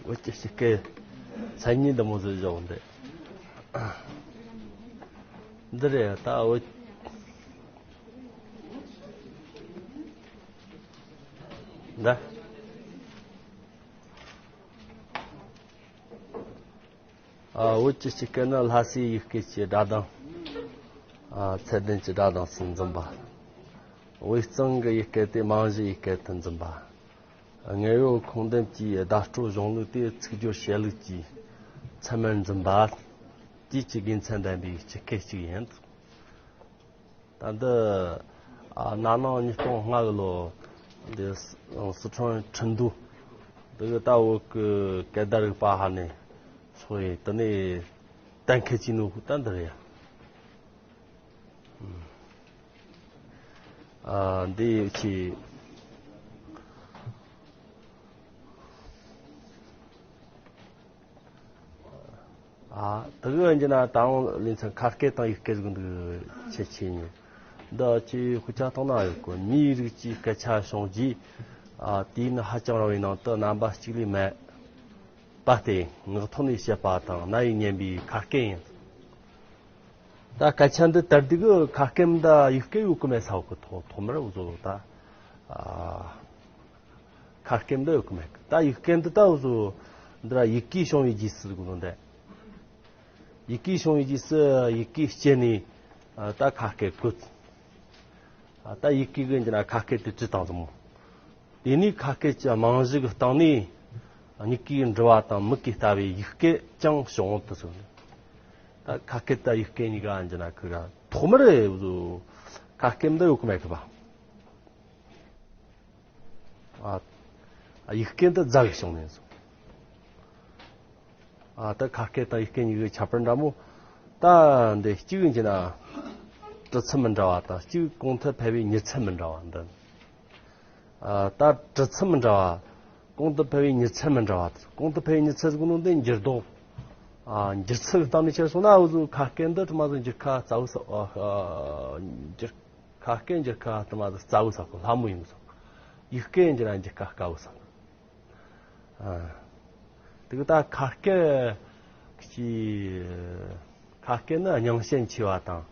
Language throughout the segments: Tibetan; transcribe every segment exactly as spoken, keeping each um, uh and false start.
བོད་ཀྱི་སྤྱི་སྐད་མཚན་ཉིད་འདི་མོ་ཟིག་བཞག་འདི། འདི་རེད་ད་བོད། འདི། ཨ། བོད་ཀྱི་སྤྱི་སྐད་ནི་ལྷ་སའི་ཡུལ་སྐད་ཀྱི་སྒྲ་གདངས། ཨ། ཚད་ལྡན་གྱི་སྒྲ་གདངས་སུ་འཛིན་པ། དབུས་གཙང་གི་ཡུལ་སྐད་དེ་རྨང་གཞིའི་ཡུལ་སྐད་དུ་འཛིན་པ། དངོས་ཡོད་ཁུངས་ལྡན་གྱི་བརྡ་སྤྲོད་གཞུང་ལུགས་དེ་ཚིག་སྦྱོར་བཤད་ལུགས་ཀྱི་ཚད་མར་འཛིན་པ། བཅས་ཀྱི་དགེ་མཚན་ལྡན་པའི་སྤྱི་སྐད་ཅིག་ཡིན། ད་འདི། ཨ། ན་ནིང་ཉིས་སྟོང་ལྔ་གི་ལོ། འདི་སི་ཁྲོན་ཁྲིན་ཏུའུ། འདི་གི་ད་བོད་ཀྱི་སྐད་བརྡ་རིག་པ་ཧ་ནས་ཚོགས་ཡིན། དེ་ནས་གཏན་འཁེལ་བྱས་ནོ་ད་འདི་རེད་ཡ། ཨ། འདི་ཡོད་ཆེ། ཨ། དེ་གི་ཡིན་གྱི་ན་ད་རུང་ལེ་ཚན་ཁ་སྐད་དང་ཡིག་སྐད་ཟིག་འདུག་ཆེ་ཆེ་ཉོ། འདི་ཅི་ཧུ་ཆ་ཐོང་ན་ཡོད་གོ། མིའི་རིགས་ཀྱི་སྐད་ཆ་བྱུང་རྗེས། ཨ། དུས་ཡུན་ཧ་ཅང་རིང་བའི་ནང་དུ་རྣམ་པ་གཅིག་ལས་མེད་པ་སྟེ་ངག་ཐོག་ནས་བཤད་པ་དང་རྣ་ཡིས་ཉན་པའི་ཁ་སྐད་ཡིན། ད་སྐད་ཆ་འདི་དར་དུས་གི་ཁ་སྐད་འདི་ཡིག་སྐད་ཡོད་གི་མེད་ས་གི་ཐོག་ཐོག་མར་འུ་ཚོ་ད། ཨ། ཁ་སྐད་འདི་ཡོད་གི་མེད་གི། ད་ཡིག་སྐད་འདི་ད་འུ་ཚོ་འདི་ར་ཡི་གེ་བྱུང་བའི་རྗེས་སུ་གི་ནོ་འདི། ཡི་གེ་བྱུང་བའི་རྗེས་སུ་ཡི་གེ་སྐྱེས་ནས། ཨ། ད་ཁ་སྐད་བཀོད། ཨ། ད་ཡི་གེ་གི་འདི་ན་ཁ་སྐད་དེ་བྲིས་བཏང་ཟིན་མོ། དེ་ནས་ཁ་སྐད་ཀྱི་རྨང་གཞི་གི་སྟེང་ནས་མྱུ་གུའི་འབྲུ་བ་དང་མིག་གིས་ལྟ་བའི་ཡིག་སྐད་ཀྱང་བྱུང་དུ་སོང་། ད་ཁ་སྐད་དང་ཡིག་སྐད་གཉིས་ཀ་འཇི་ན་ཁུ་ག་ཐོག་མར་ཁ་སྐད་འདི་ཡོད་གི་མེད་གི་པ། ཨ། ཡིག་སྐད་འདི་རྫ་གི་བྱུང་ནས་སོང་། ཨ། ད་ཁ་སྐད་དང་ཡིག་སྐད་གཉིས་ཀའི་ཁྱད་པར་འདྲ་མོ། ད་འདི་གཅིག་ཡིན་གྱི་ན། གྲི་ཚད་མི་འདྲ་བ་དང་གཅིག་གོང་དུ་འཕེལ་བའི་མྱུར་ཚད་མི་འདྲ་བ་འདི། ཨ། ད་གྲི་ཚད་མི་འདྲ་བ། གོང་དུ་འཕེལ་བའི་མྱུར་ཚད་མི་འདྲ་བ། གོང་དུ་འཕེལ་བའི་མྱུར་ཚད་ཟེར་གོ་ནོ་འདི་འགྱུར་ལྡོག་ཨ། འགྱུར་ཚད་ཀྱི་སྟེང་ནས་ཁྱེར་སོང་ན་འུ་ཚོ་ཁ་སྐད་འདི་དུ་མ་ཟིག་འགྱུར་ཁ་རྩ་བོ་ས། ཨ། འགྱུར། ཁ་སྐད་འགྱུར་ཁ་དུ་མ་ཟིག་རྩ་བོ་ས་གོ་ལྷ་མོ་ཡིན་ས། ཡིག་སྐད་འགྱུར་ན་འགྱུར་ཁ་དཀའ་བོ་ས། ཨ། དེ་གི་ད་ཁ་སྐད་ཀྱི། ཁ་སྐད་ནི་རྙིང་ཞེན་ཆེ་བ་དང་།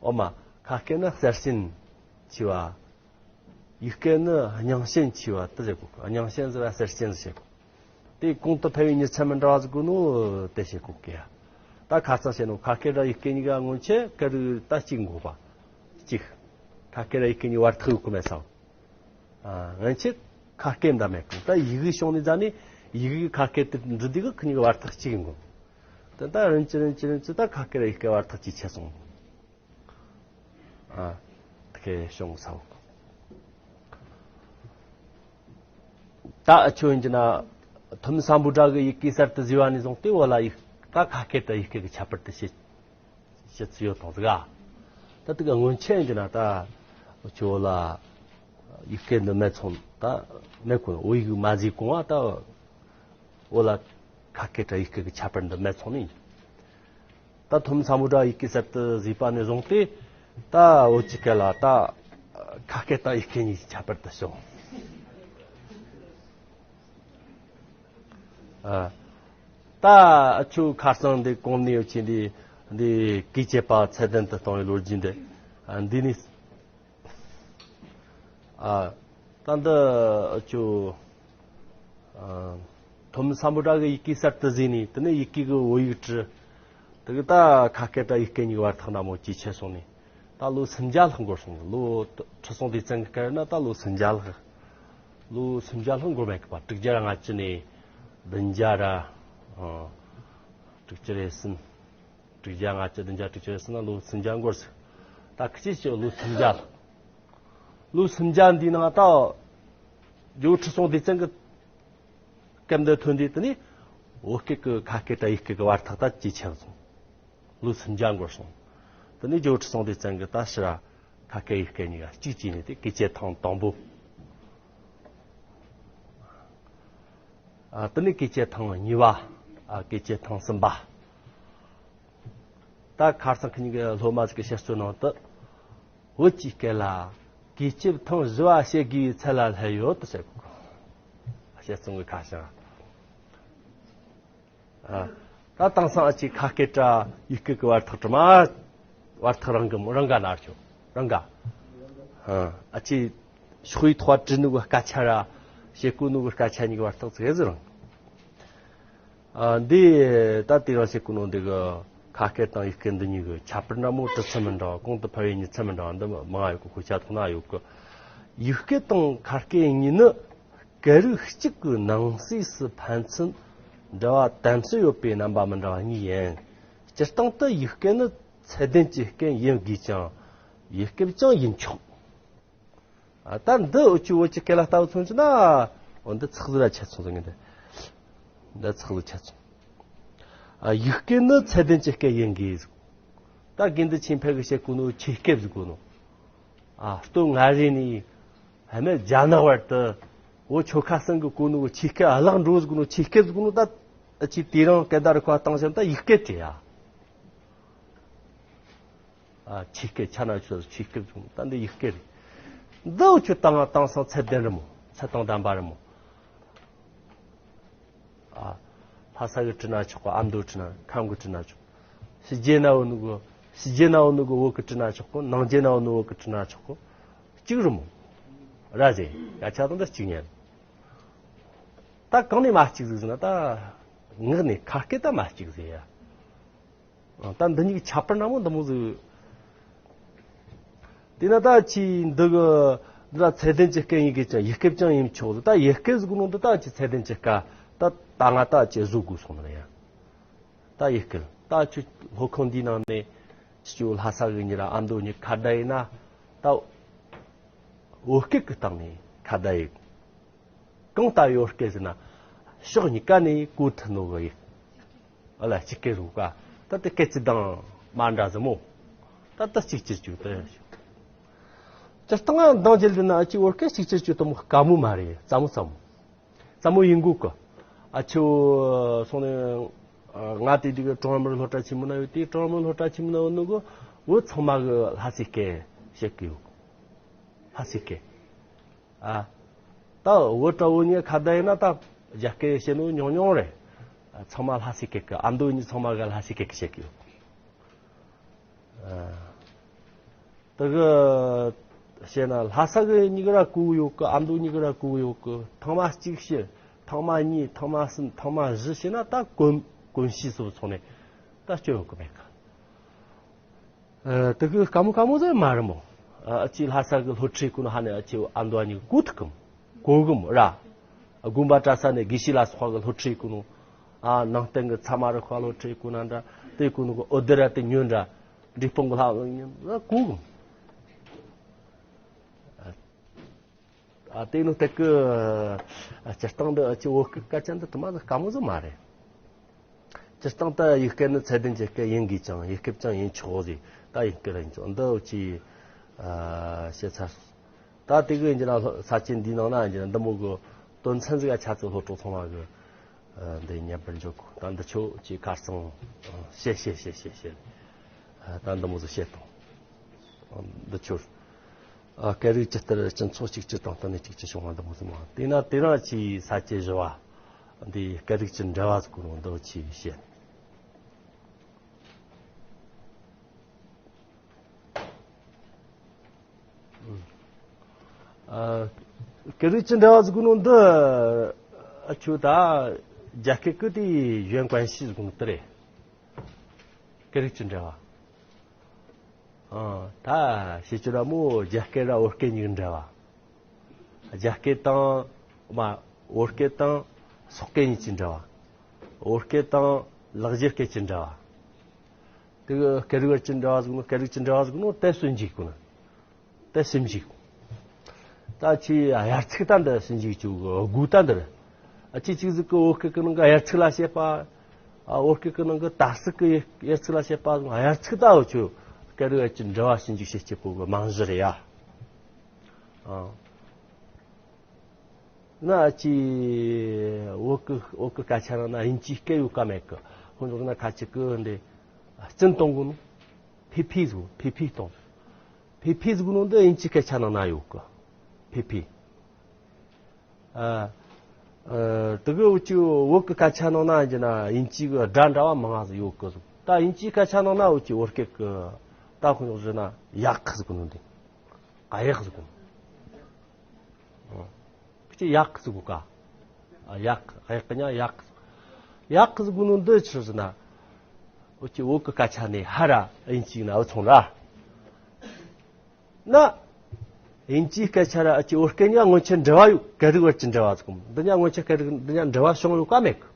འོ་མ། ཁ་སྐད་ནི་གསལ་ཞེན་ཆེ་བ། ཡིག་སྐད་ནི་རྙིང་ཞེན་ཆེ་བ་དེ་ཟེར་གོ། རྙིང་ཞེན་ཟེར་བ་གསལ་ཞེན་ཟེར་གོ། དེ་གོང་དུ་འཕེལ་བའི་མྱུར་ཚད་མི་འདྲ་བ་ཟེར་གོ་ནོ་དེ་བཤད་གོ་གི་ཡ། ད་ཁ་སང་བཤད་ནོ་ཁ་སྐད་ར་ཡིག་སྐད་གཉིས་ཀ་སྔོན་ཆད་སྐད་རིགས་ད་གཅིག་འགོ་པ། གཅིག་ཁ་སྐད་ར་ཡིག་སྐད་གཉིས་བར་ཐག་ཡོད་གི་མེད་སང་། ཨ། སྔོན་ཆད་ཁ་སྐད་འདྲ་མེད་གི། ད་ཡི་གེ་བྱུང་ནས་ད་ནི་ཡི་གེ་ཁ་སྐད་དེ་འབྲི་དུས་གི་ཁི་གཉིས་ཀ་བར་ཐག་གཅིག་འགོ། དེ་ད་རིམ་གྱིས་རིམ་གྱིས་རིམ་གྱིས་ད་ཁ་སྐད་ར་ཡིག་སྐད་བར་ཐག་ཅིག་ཆད་སོང་། ཨ། དེ་གས་བྱུང་ས་འོ། ད་ཨ་ཆོས་ཡིན་གྱི་ན། ཐོན་མི་སམ་བྷོ་ཊ་གི་ཡི་གེ་གསར་དུ་བཟོས་པ་ནས་བཟུང་སྟེ་འོ་ལ་ཡིག་ད་ཁ་སྐད་དང་ཡིག་སྐད་ཀྱི་ཁྱད་པར་དུ་བྱེད། བྱེད་ཚུལ་ཡོད་དང་ཟིག་ག་ད་དེ་ག་སྔོན་ཆད་ཡིན་གྱི་ན་ད་ཨ་ཆོས་འོ་ལ་ཡིག་སྐད་འདི་མེད་སོང་ད་མེད་གོ། བོད་ཡིག་མ་བཟོས་གོང་བ་ད། འོ་ལ་ཁ་སྐད་དང་ཡིག་སྐད་ཀྱི་ཁྱད་པར་འདི་མེད་སོང་ནི། ད་ཐོན་མི་སམ་བྷོ་ཊ་ཡི་གེ་གསར་དུ་བཟོས་པ་ནས་བཟུང་སྟེ། ད་བོད་ཀྱི་སྐད་ལ་ད་ཁ་སྐད་དང་ཡིག་སྐད་གཉིས་ཀྱི་ཁྱད་པར་དུ་བྱུང་། ཨ། ད་ཨ་ཆོས་ཁ་སང་འདི་གོང་ནས་ཡོད་ཆེ་འདི་འདི་གུས་བཅད་པ་ཚད་ལྡན་དུ་གཏོང་བའི་ལོ་རྒྱུས་འདི། ཨ། འདི་ནི། ཨ། ད་འདི་ཨ་ཆོ། ཨ། ཐོན་མི་སམ་བྷོ་ཊ་གི་ཡི་གེ་གསར་དུ་བཟོས་ནས་དེ་ནས་ཡི་གེ་གི་བོད་ཡིག་བྲིས། དེ་གི་ད་ཁ་སྐད་དང་ཡིག་སྐད་གཉིས་ཀྱི་བར་ཐག་ན་མོ་ཇེ་ཆེ་སོང་ནས། ད་ལོ་སུམ་བརྒྱ་ལྷག་འགོར་སོང་། ལོ་ཁྲི་སྲོང་ལྡེ་བཙན་གི་སྐབས་ན་ད་ལོ་སུམ་བརྒྱ་ལྷག་ལོ་སུམ་བརྒྱ་ལྷག་འགོར་མེད་གི་པ། དྲུག་བརྒྱ་ལྔ་བཅུ་ནས་བདུན་བརྒྱ་ར། ཨ། དྲུག་ཅུ་རེ་གསུམ། དྲུག་བརྒྱ་ལྔ་བཅུ། བདུན་བརྒྱ་དྲུག་ཅུ་རེ་གསུམ་ན་ལོ་སུམ་བརྒྱ་འགོར་ཟིག་ད་ཁི་ཅི་ཅི་ལོ་སུམ་བརྒྱ་ལ། ལོ་སུམ་བརྒྱ་འདིའི་ནང་ད་ཇོ་བོ་ཁྲི་སྲོང་ལྡེ་བཙན་གི་སྐབས་འདི་ཐོན་དུས་དེ་ནས་བོད་སྐད་ཀྱི་ཁ་སྐད་དང་ཡིག་སྐད་ཀྱི་བར་ཐག་ད་ཇེ་ཆེར་སོང་། ལོ་སུམ་བརྒྱ་འགོར་སོང་། དེ་ནས་ཇོ་བོ་ཁྲི་སྲོང་ལྡེ་བཙན་གི་ད་ཕྱིར་ར་ཁ་སྐད་ཡིག་སྐད་གཉིས་ཀ་གཅིག་བྱས་ནས་དེ་བཀས་བཅད་ཐེངས་དང་པོ། ཨ། དེ་ནས་བཀས་བཅད་ཐེངས་གཉིས་པ། ཨ། བཀས་བཅད་ཐེངས་གསུམ་པ། ད་ཁ་སང་ཁི་གཉིས་ཀྱི་སློབ་མ་ཟིག་གི་བཤད་སྲོལ་ནང་དུ། བོད་ཀྱི་སྐད་ལ་བཀས་བཅད་ཐེངས་བཞི་བ་བཤད་དགོས་པའི་ཚད་ལ་སླེབས་ཡོད་དུ་བཤད་གོ། བཤད་སྲོལ་གི་ཁ་བྱང་། ཨ། ད་དེང་སང་ཨ་ཅེ་ཁ་སྐད་ར་ཡིག་སྐད་ཀྱི་བར་ཐག་དྲི་མ། བར་ཐག་རིང་གི་མོ་རིང་ག་ན་ཆོ་རིང་ག་ཨ་ཅེ་ཤོག་ཡིག་ཐོག་བྲིས་ནུ་གི་སྐད་ཆ་ར་བཤད་གོ་ནུ་གི་སྐད་ཆ་གཉིས་ཀྱི་བར་ཐག་ཙི་གེ་ཟིག་རིང་། ཨ། འདི་ད་དེ་རིང་བཤད་གོ་ནོ་འདི་གི་ཁ་སྐད་དང་ཡིག་སྐད་འདི་གཉིས་ཀྱི་ཁྱད་པར་འདྲ་མོ་གྲུབ་ཚུལ་མི་འདྲ་བ། གོང་དུ་ཕབ་པའི་ཉིད་ཚད་མི་འདྲ་བ་འདི་མང་ཡོད་གི། དཔེ་ཆ་ཐོག་ན་ཡོད་གི། ཡིག་སྐད་དང་ཁ་སྐད་གཉིས་ནི་སྐད་རིགས་གཅིག་གི་ནང་གསེས་སུ་ཕན་ཚུན་འབྲེལ་བ་དམ་ཟབ་ཡོད་པའི་རྣམ་པ་མི་འདྲ་བ་གཉིས་ཡིན། སྤྱིར་བཏང་དུ་ཡིག་སྐད་ནི་ཚད་ལྡན་གྱི་སྐད་ཡིན་དགོས་ཀྱང་། ཡིག་སྐད་ཀྱང་ཡིན་ཆོག་ཨ། ད་འདི་འུ་ཆོ་བོད་ཀྱི་སྐད་ལ་ལྟ་བུ་མཚོན་རྒྱུ་ན། འོ། འདི་ཚགས་ཟིག་ར་ཆད་སོང་ཟེར་ངེས་འདི། འདི་ཚགས་ཟིག་ཆད་སོང་། ཨ། ཡིག་སྐད་ནི་ཚད་ལྡན་གྱི་སྐད་ཡིན་དགོས་ཟེར། ད་དགེ་འདུན་ཆོས་འཕེལ་གྱིས་བཤད་གོ་ནོ་ཆོས་སྐད་ཟེར་གོ་ནོ། ཨ། སྟོད་མངའ་རིས་ནས་ཧ་མེད་རྒྱ་ནག་བར་དུ་བོད་ཆོལ་ཁ་གསུམ་གྱིས་གོ་ནོ་ཆོས་སྐད་བརླག་འགྲོ་ཟེར་གོ་ནོ། ཆོས་སྐད་ཟེར་གོ་ནོ་ད་ཅིག་དེ་རིང་སྐད་བརྡ་རིག་པ་བཏང་བྱས་ན་ད་ཡིག་སྐད་དེ་ཡ། ཨ། ཆོས་སྐད་ཆ་ན་ཆོས་ཆོས་སྐད་ཟེར་གོ་ནོ་ད་འདི་ཡིག་སྐད་རེད། འདི་འུ་ཆོ་དེང་དེང་སང་ཚད་ལྡན་རེད་མོ། ཚད་དང་ལྡན་པ་རེད་མོ། ཨ། ལྷ་ས་གི་བྲིས་ན་ཆོག་གོ། ཨ་མདོ་བྲིས་ན། ཁམས་གི་བྲིས་ན་ཆོག་ཕྱི་རྒྱལ་ན་བོ་ནུ་གོ། ཕྱི་རྒྱལ་ན་བོ་ནུ་གོ་བོད་གི་བྲིས་ན་ཆོག་གོ། ནང་རྒྱལ་ན་བོ་ནུ་བོད་གི་བྲིས་ན་ཆོག་གོ། གཅིག་རེད་མོ། ར་ཟེ། ཡ་ཆ་དང་ད་གཅིག་ཉན། ད་གང་ནས་མ་གཅིག་ཟིག་ཟེར་ན། ད་ངག་ནས་ཁ་སྐད་ད་མ་གཅིག་ཟེར་ཡ། ཨ། ད་འདི་གཉིས་ཀྱི་ཁྱད་པར་འདྲ་མོ་འདི་མོ་ཟིག་དེས་ན་ད་ཅིག་འདི་གི་འདི་ལ་ཚད་ལྡན་གྱི་སྐད་ཡིན་དགོས་ཀྱང་ཡིག་སྐད་ཀྱང་ཡིན་ཆོག་ཟེར། ད་ཡིག་སྐད་ཟེར་གོ་ནོ་འདི་ད་ཅིག་ཚད་ལྡན་གྱི་སྐད་ད་ད་ང་ད་ཅིག་བཟོ་དགོས་སོང་ནི་ཡ། ད་ཡིག་སྐད་ད་ཁྱོད་སློབ་ཁང་འདིའི་ནང་ནས་ཁྱེད་ཆོ་ལྷ་ས་གི་གཉིས་ར་ཨ་མདོ་གཉིས་ཁ་བརྡ་ཡིན་ན། ད་བོད་སྐད་ཀྱི་སྟེང་ནས་ཁ་བརྡ་ཡིན། གང་ལྟར་བོད་སྐད་ཟེར་ན་ཕྱོགས་གཉིས་ཀ་ནས་གོ་ཐུབ་ནོ་གི་ཡིག་ཨ་ལ་གཅིག་སྐད་རུང་ཀ་ད་དེ་སྐད་ཅིག་དང་མ་འདྲ་ཟིག་མོ། ད་ད་གཅིག་གྱུར་བཅུག་ད་སྤྱིར་བཏང་འདང་བརྒྱབ་ལ་ན་ཨ་ཅེ་བོད་སྐད་གཅིག་གྱུར་བཅུག་ད་མོ་དཀའ་མོ་མ་རེད། སླ་མོ་སླ་མོ། སླ་མོ་ཡིན་དགོས་གི། ཨ་ཆོ་སོང་ནས། ཨ། ང་དེ་དུས་ཀྲོང་མི་སློབ་གྲྭ་ཆེན་མོ་ན་ཡོད་དེ། ཀྲོང་མི་སློབ་གྲྭ་ཆེན་མོ་ན་ཡོད་ནོ་གི་བོད་ཚང་མ་གི་ལྷ་སའི་སྐད་བཤད་གི་ཡོད། ལྷ་སའི་སྐད། ཨ། ད་བོད་དྲ་བོ་གཉིས་ཁ་བརྡ་ཡིན་ན་ད་རྒྱ་སྐད་བཤད་ནོ་ཉུང་ཉུང་རེད། ཨ། ཚང་མ་ལྷ་སའི་སྐད་གི། ཨ་མདོ་གཉིས་ཚང་མ་གི་ལྷ་སའི་སྐད་གི་བཤད་གི་ཡོད། ཨ། དེ་གི་བཤད་ན་ལྷ་ས་གི་གཉིས་ཀ་ར་གོ་གི་ཡོད་གི། ཨ་མདོ་གཉིས་ཀ་ར་གོ་གི་ཡོད་གི། ཐེངས་མ་གཅིག་བཤད། ཐེངས་མ་གཉིས། ཐེངས་མ་གསུམ། ཐེངས་མ་བཞི་བཤད་ན་ད་གོམས་གོམས་གཤིས་སོགས་ཚང་ནས་ད་སྐྱོ་ཡོད་གི་མེད་གི། ཨ། དེ་གི་དཀའ་མོ་དཀའ་མོ་ཟིག་མ་རེད་མོ། ཨ། ཨ་ཅེ་ལྷ་ས་གི་སློབ་ཁྲིད་གོ་ནོ་ཧ་ནས་ཨ་ཅེ་ཨ་མདོ་གཉིས་གོ་ཐུབ་གི་མོ། གོ་གི་མོ་ར། ཨ། དགོན་པ་གྲྭ་ས་ནས་དགེ་བཤེས་ལ་སོགས་པ་གི་སློབ་ཁྲིད་གོ་ནོ། ཨ། ནང་བསྟན་གི་ཚད་མ་རིག་པ་སློབ་ཁྲིད་གོ་ན་འདྲ། དེ་གོ་ནོ་གི་འོད་སྡེར་ར་དེ་ཉོན་འདྲ། འབྲས་སྤུངས་གི་ལྷ་གོ་གི། ཨ། དེ་ནོ་སྟེགས་གི། ཨ། སྤྱིར་བཏང་འདི་ཨ་ཅེ་བོད་སྐད་སྐད་ཆ་འདི་དུ་མ་ཟིག་དཀའ་མོ་ཟིག་མ་རེད། སྤྱིར་བཏང་ད་ཡིག་སྐད་ནི་ཚད་ལྡན་གྱི་སྐད་ཡིན་དགོས་ཀྱང་ཡིག་སྐད་ཀྱང་ཡིན་ཆོག་ཟེར། ད་ཡིག་སྐད་ལ་ཡིན་ཆོག་འདི་འུ་ཅེ། ཨ། བཤད་ཚར་སོང་། ད་དེ་གི་ཡིན་གྱི་ན་ས་ཆེན་འདིའི་ནང་ན་ཡིན་གྱི་ན་འདི་མོ་གི་དོན་ཚན་ཟིག་ག་ཆ་ཚིག་སློབ་གྲོགས་ཚང་མ་གི། ཨ། འདི་ཉན་པར་འཇོག་གོ། ད་འདི་ཆོ་ཅིག་ཁ་སང་བཤད་བཤད་བཤད་བཤད་བཤད། ཨ། ད་འདི་མོ་ཟིག་བཤད་དང་། ཨ། འདི་ཆོ། ཨ། སྐད་རིགས་ཇི་ལྟར་སྤྱི་ཚོགས་གཅིག་གྱུར་དང་བསྟུན་ནས་གཅིག་གྱུར་བྱུང་བ་འདི་མོ་ཟིག་མ། དེས་ན་དེ་རིང་ཅིག་ས་བཅད་བཞི་བ། འདི་སྐད་རིགས་ཀྱི་འབྲེལ་བ་ཟེར་གོ་ནོ་འདི་ཅིག་བཤད། ཨ། སྐད་རིགས་ཀྱི་འབྲེལ་བ་ཟེར་གོ་ནོ་འདི། ཨ། ཁྱོད་ད་རྒྱ་སྐད་ཀྱི་དེ་གཞན་关系ཟེར་གོ་ནོ་དེ་རེད། སྐད་རིགས་ཀྱི་འབྲེལ་བ། ཨ། ད་བཤད་རྒྱུ་ར་མོ་རྒྱ་སྐད་ར་བོད་སྐད་གཉིས་ཀྱི་འབྲེལ་བ། རྒྱ་སྐད་དང་། མ། བོད་སྐད་དང་སོག་སྐད་གཉིས་ཀྱི་འབྲེལ་བ། བོད་སྐད་དང་ལག་བརྗེ་སྐད་ཀྱི་འབྲེལ་བ། དེ་གི་སྐད་རིགས་བར་གྱི་འབྲེལ་བ་ཟེར་གོ་ནོ། སྐད་རིགས་ཀྱི་འབྲེལ་བ་ཟེར་གོ་ནོ་དེ་ཟིན་འཇུག་གོ་ནོ། དེ་ཟིན་འཇུག་ད་ཅིག་དབྱར་ཚིག་ད་འདི་ཟིན་འཇུག་ཅིག་དགོས་ད་འདིར། ཨ། ཅིག་ཅིག་ཟིག་གི་བོད་སྐད་ཀྱི་ནང་གི་དབྱར་ཚིག་ལ་བཤད་པ། ཨ། བོད་སྐད་ཀྱི་ནང་གི་དར་ཚིག་གི་དབྱར་ཚིག་ལ་བཤད་པ། དབྱར་ཚིག་ད་འུ་ཆོ་སྐད་རིགས་བར་གྱི་འབྲེལ་བ་ཟིན་འཇུག་བཤད་སྤྱད་པོ་གི་རྨང་གཞི་རེད་ཡ། ཨ། ན་ཅི། བོད་ཀྱི་བོད་ཀྱི་སྐད་ཆ་ནང་ན་དབྱིན་ཇིའི་སྐད་ཡོད་ཀ་མེད་ཀི། ཁོང་ཚོ་ན་ཁ་ཅིག་གི་འདི་སྐྱིན་གཏོང་གོ་ནོ། ཕི་ཕི་ཟེར། ཕི་ཕི་གཏོང་། ཕི་ཕི་ཟེར་གོ་ནོ་འདི་དབྱིན་ཇིའི་སྐད་ཆ་ནང་ན་ཡོད་ཀི། ཕི་ཕི། ཨ། ཨ། དེ་གི་འུ་ཅི་བོད་གི་སྐད་ཆ་ནང་ན་ཡིན་ན་དབྱིན་ཇི་གི་སྒྲ་འདྲ་བ་མང་ང་ཟིག་ཡོད་གི་ཟིག་ད་དབྱིན་ཇིའི་སྐད་ཆ་ནང་ན་འུ་ཅི་བོད་སྐད་གི་ད་ཁོ་ཡོང་ཟེར་ན་ཡག་གི་ཟེར་གོ་ནོ་འདི། གཡག་ཟེར་གོ་ནོ། ཨ། ཁྱི་ཡག་གི་ཟེར་གོ་ཀ་ཨ། ཡག་གཡག་གི་ཉ་ཡག་གི་ཟེར་གོ། ཡག་གི་ཟེར་གོ་ནོ་འདི་ཆི་ཟེར་ན། འུ་ཅི་བོད་གི་སྐད་ཆ་ནས་ཧ་ར་དབྱིན་ཇི་ན་འུ་ཚོང་ར། ན། དབྱིན་ཇིའི་སྐད་ཆ་ར་འུ་ཅི་བོད་སྐད་ཉ་སྔོན་ཆད་འབྲེལ་བ་ཡོད། སྐད་རིགས་བར་གྱི་འབྲེལ་བ་ཟེར་གོ། འདི་ཉ་སྔོན་ཆད་སྐད་རིགས་འདི་ཉ་འབྲེལ་བ་བྱུང་ཡོད་ཀ་མེད་གི་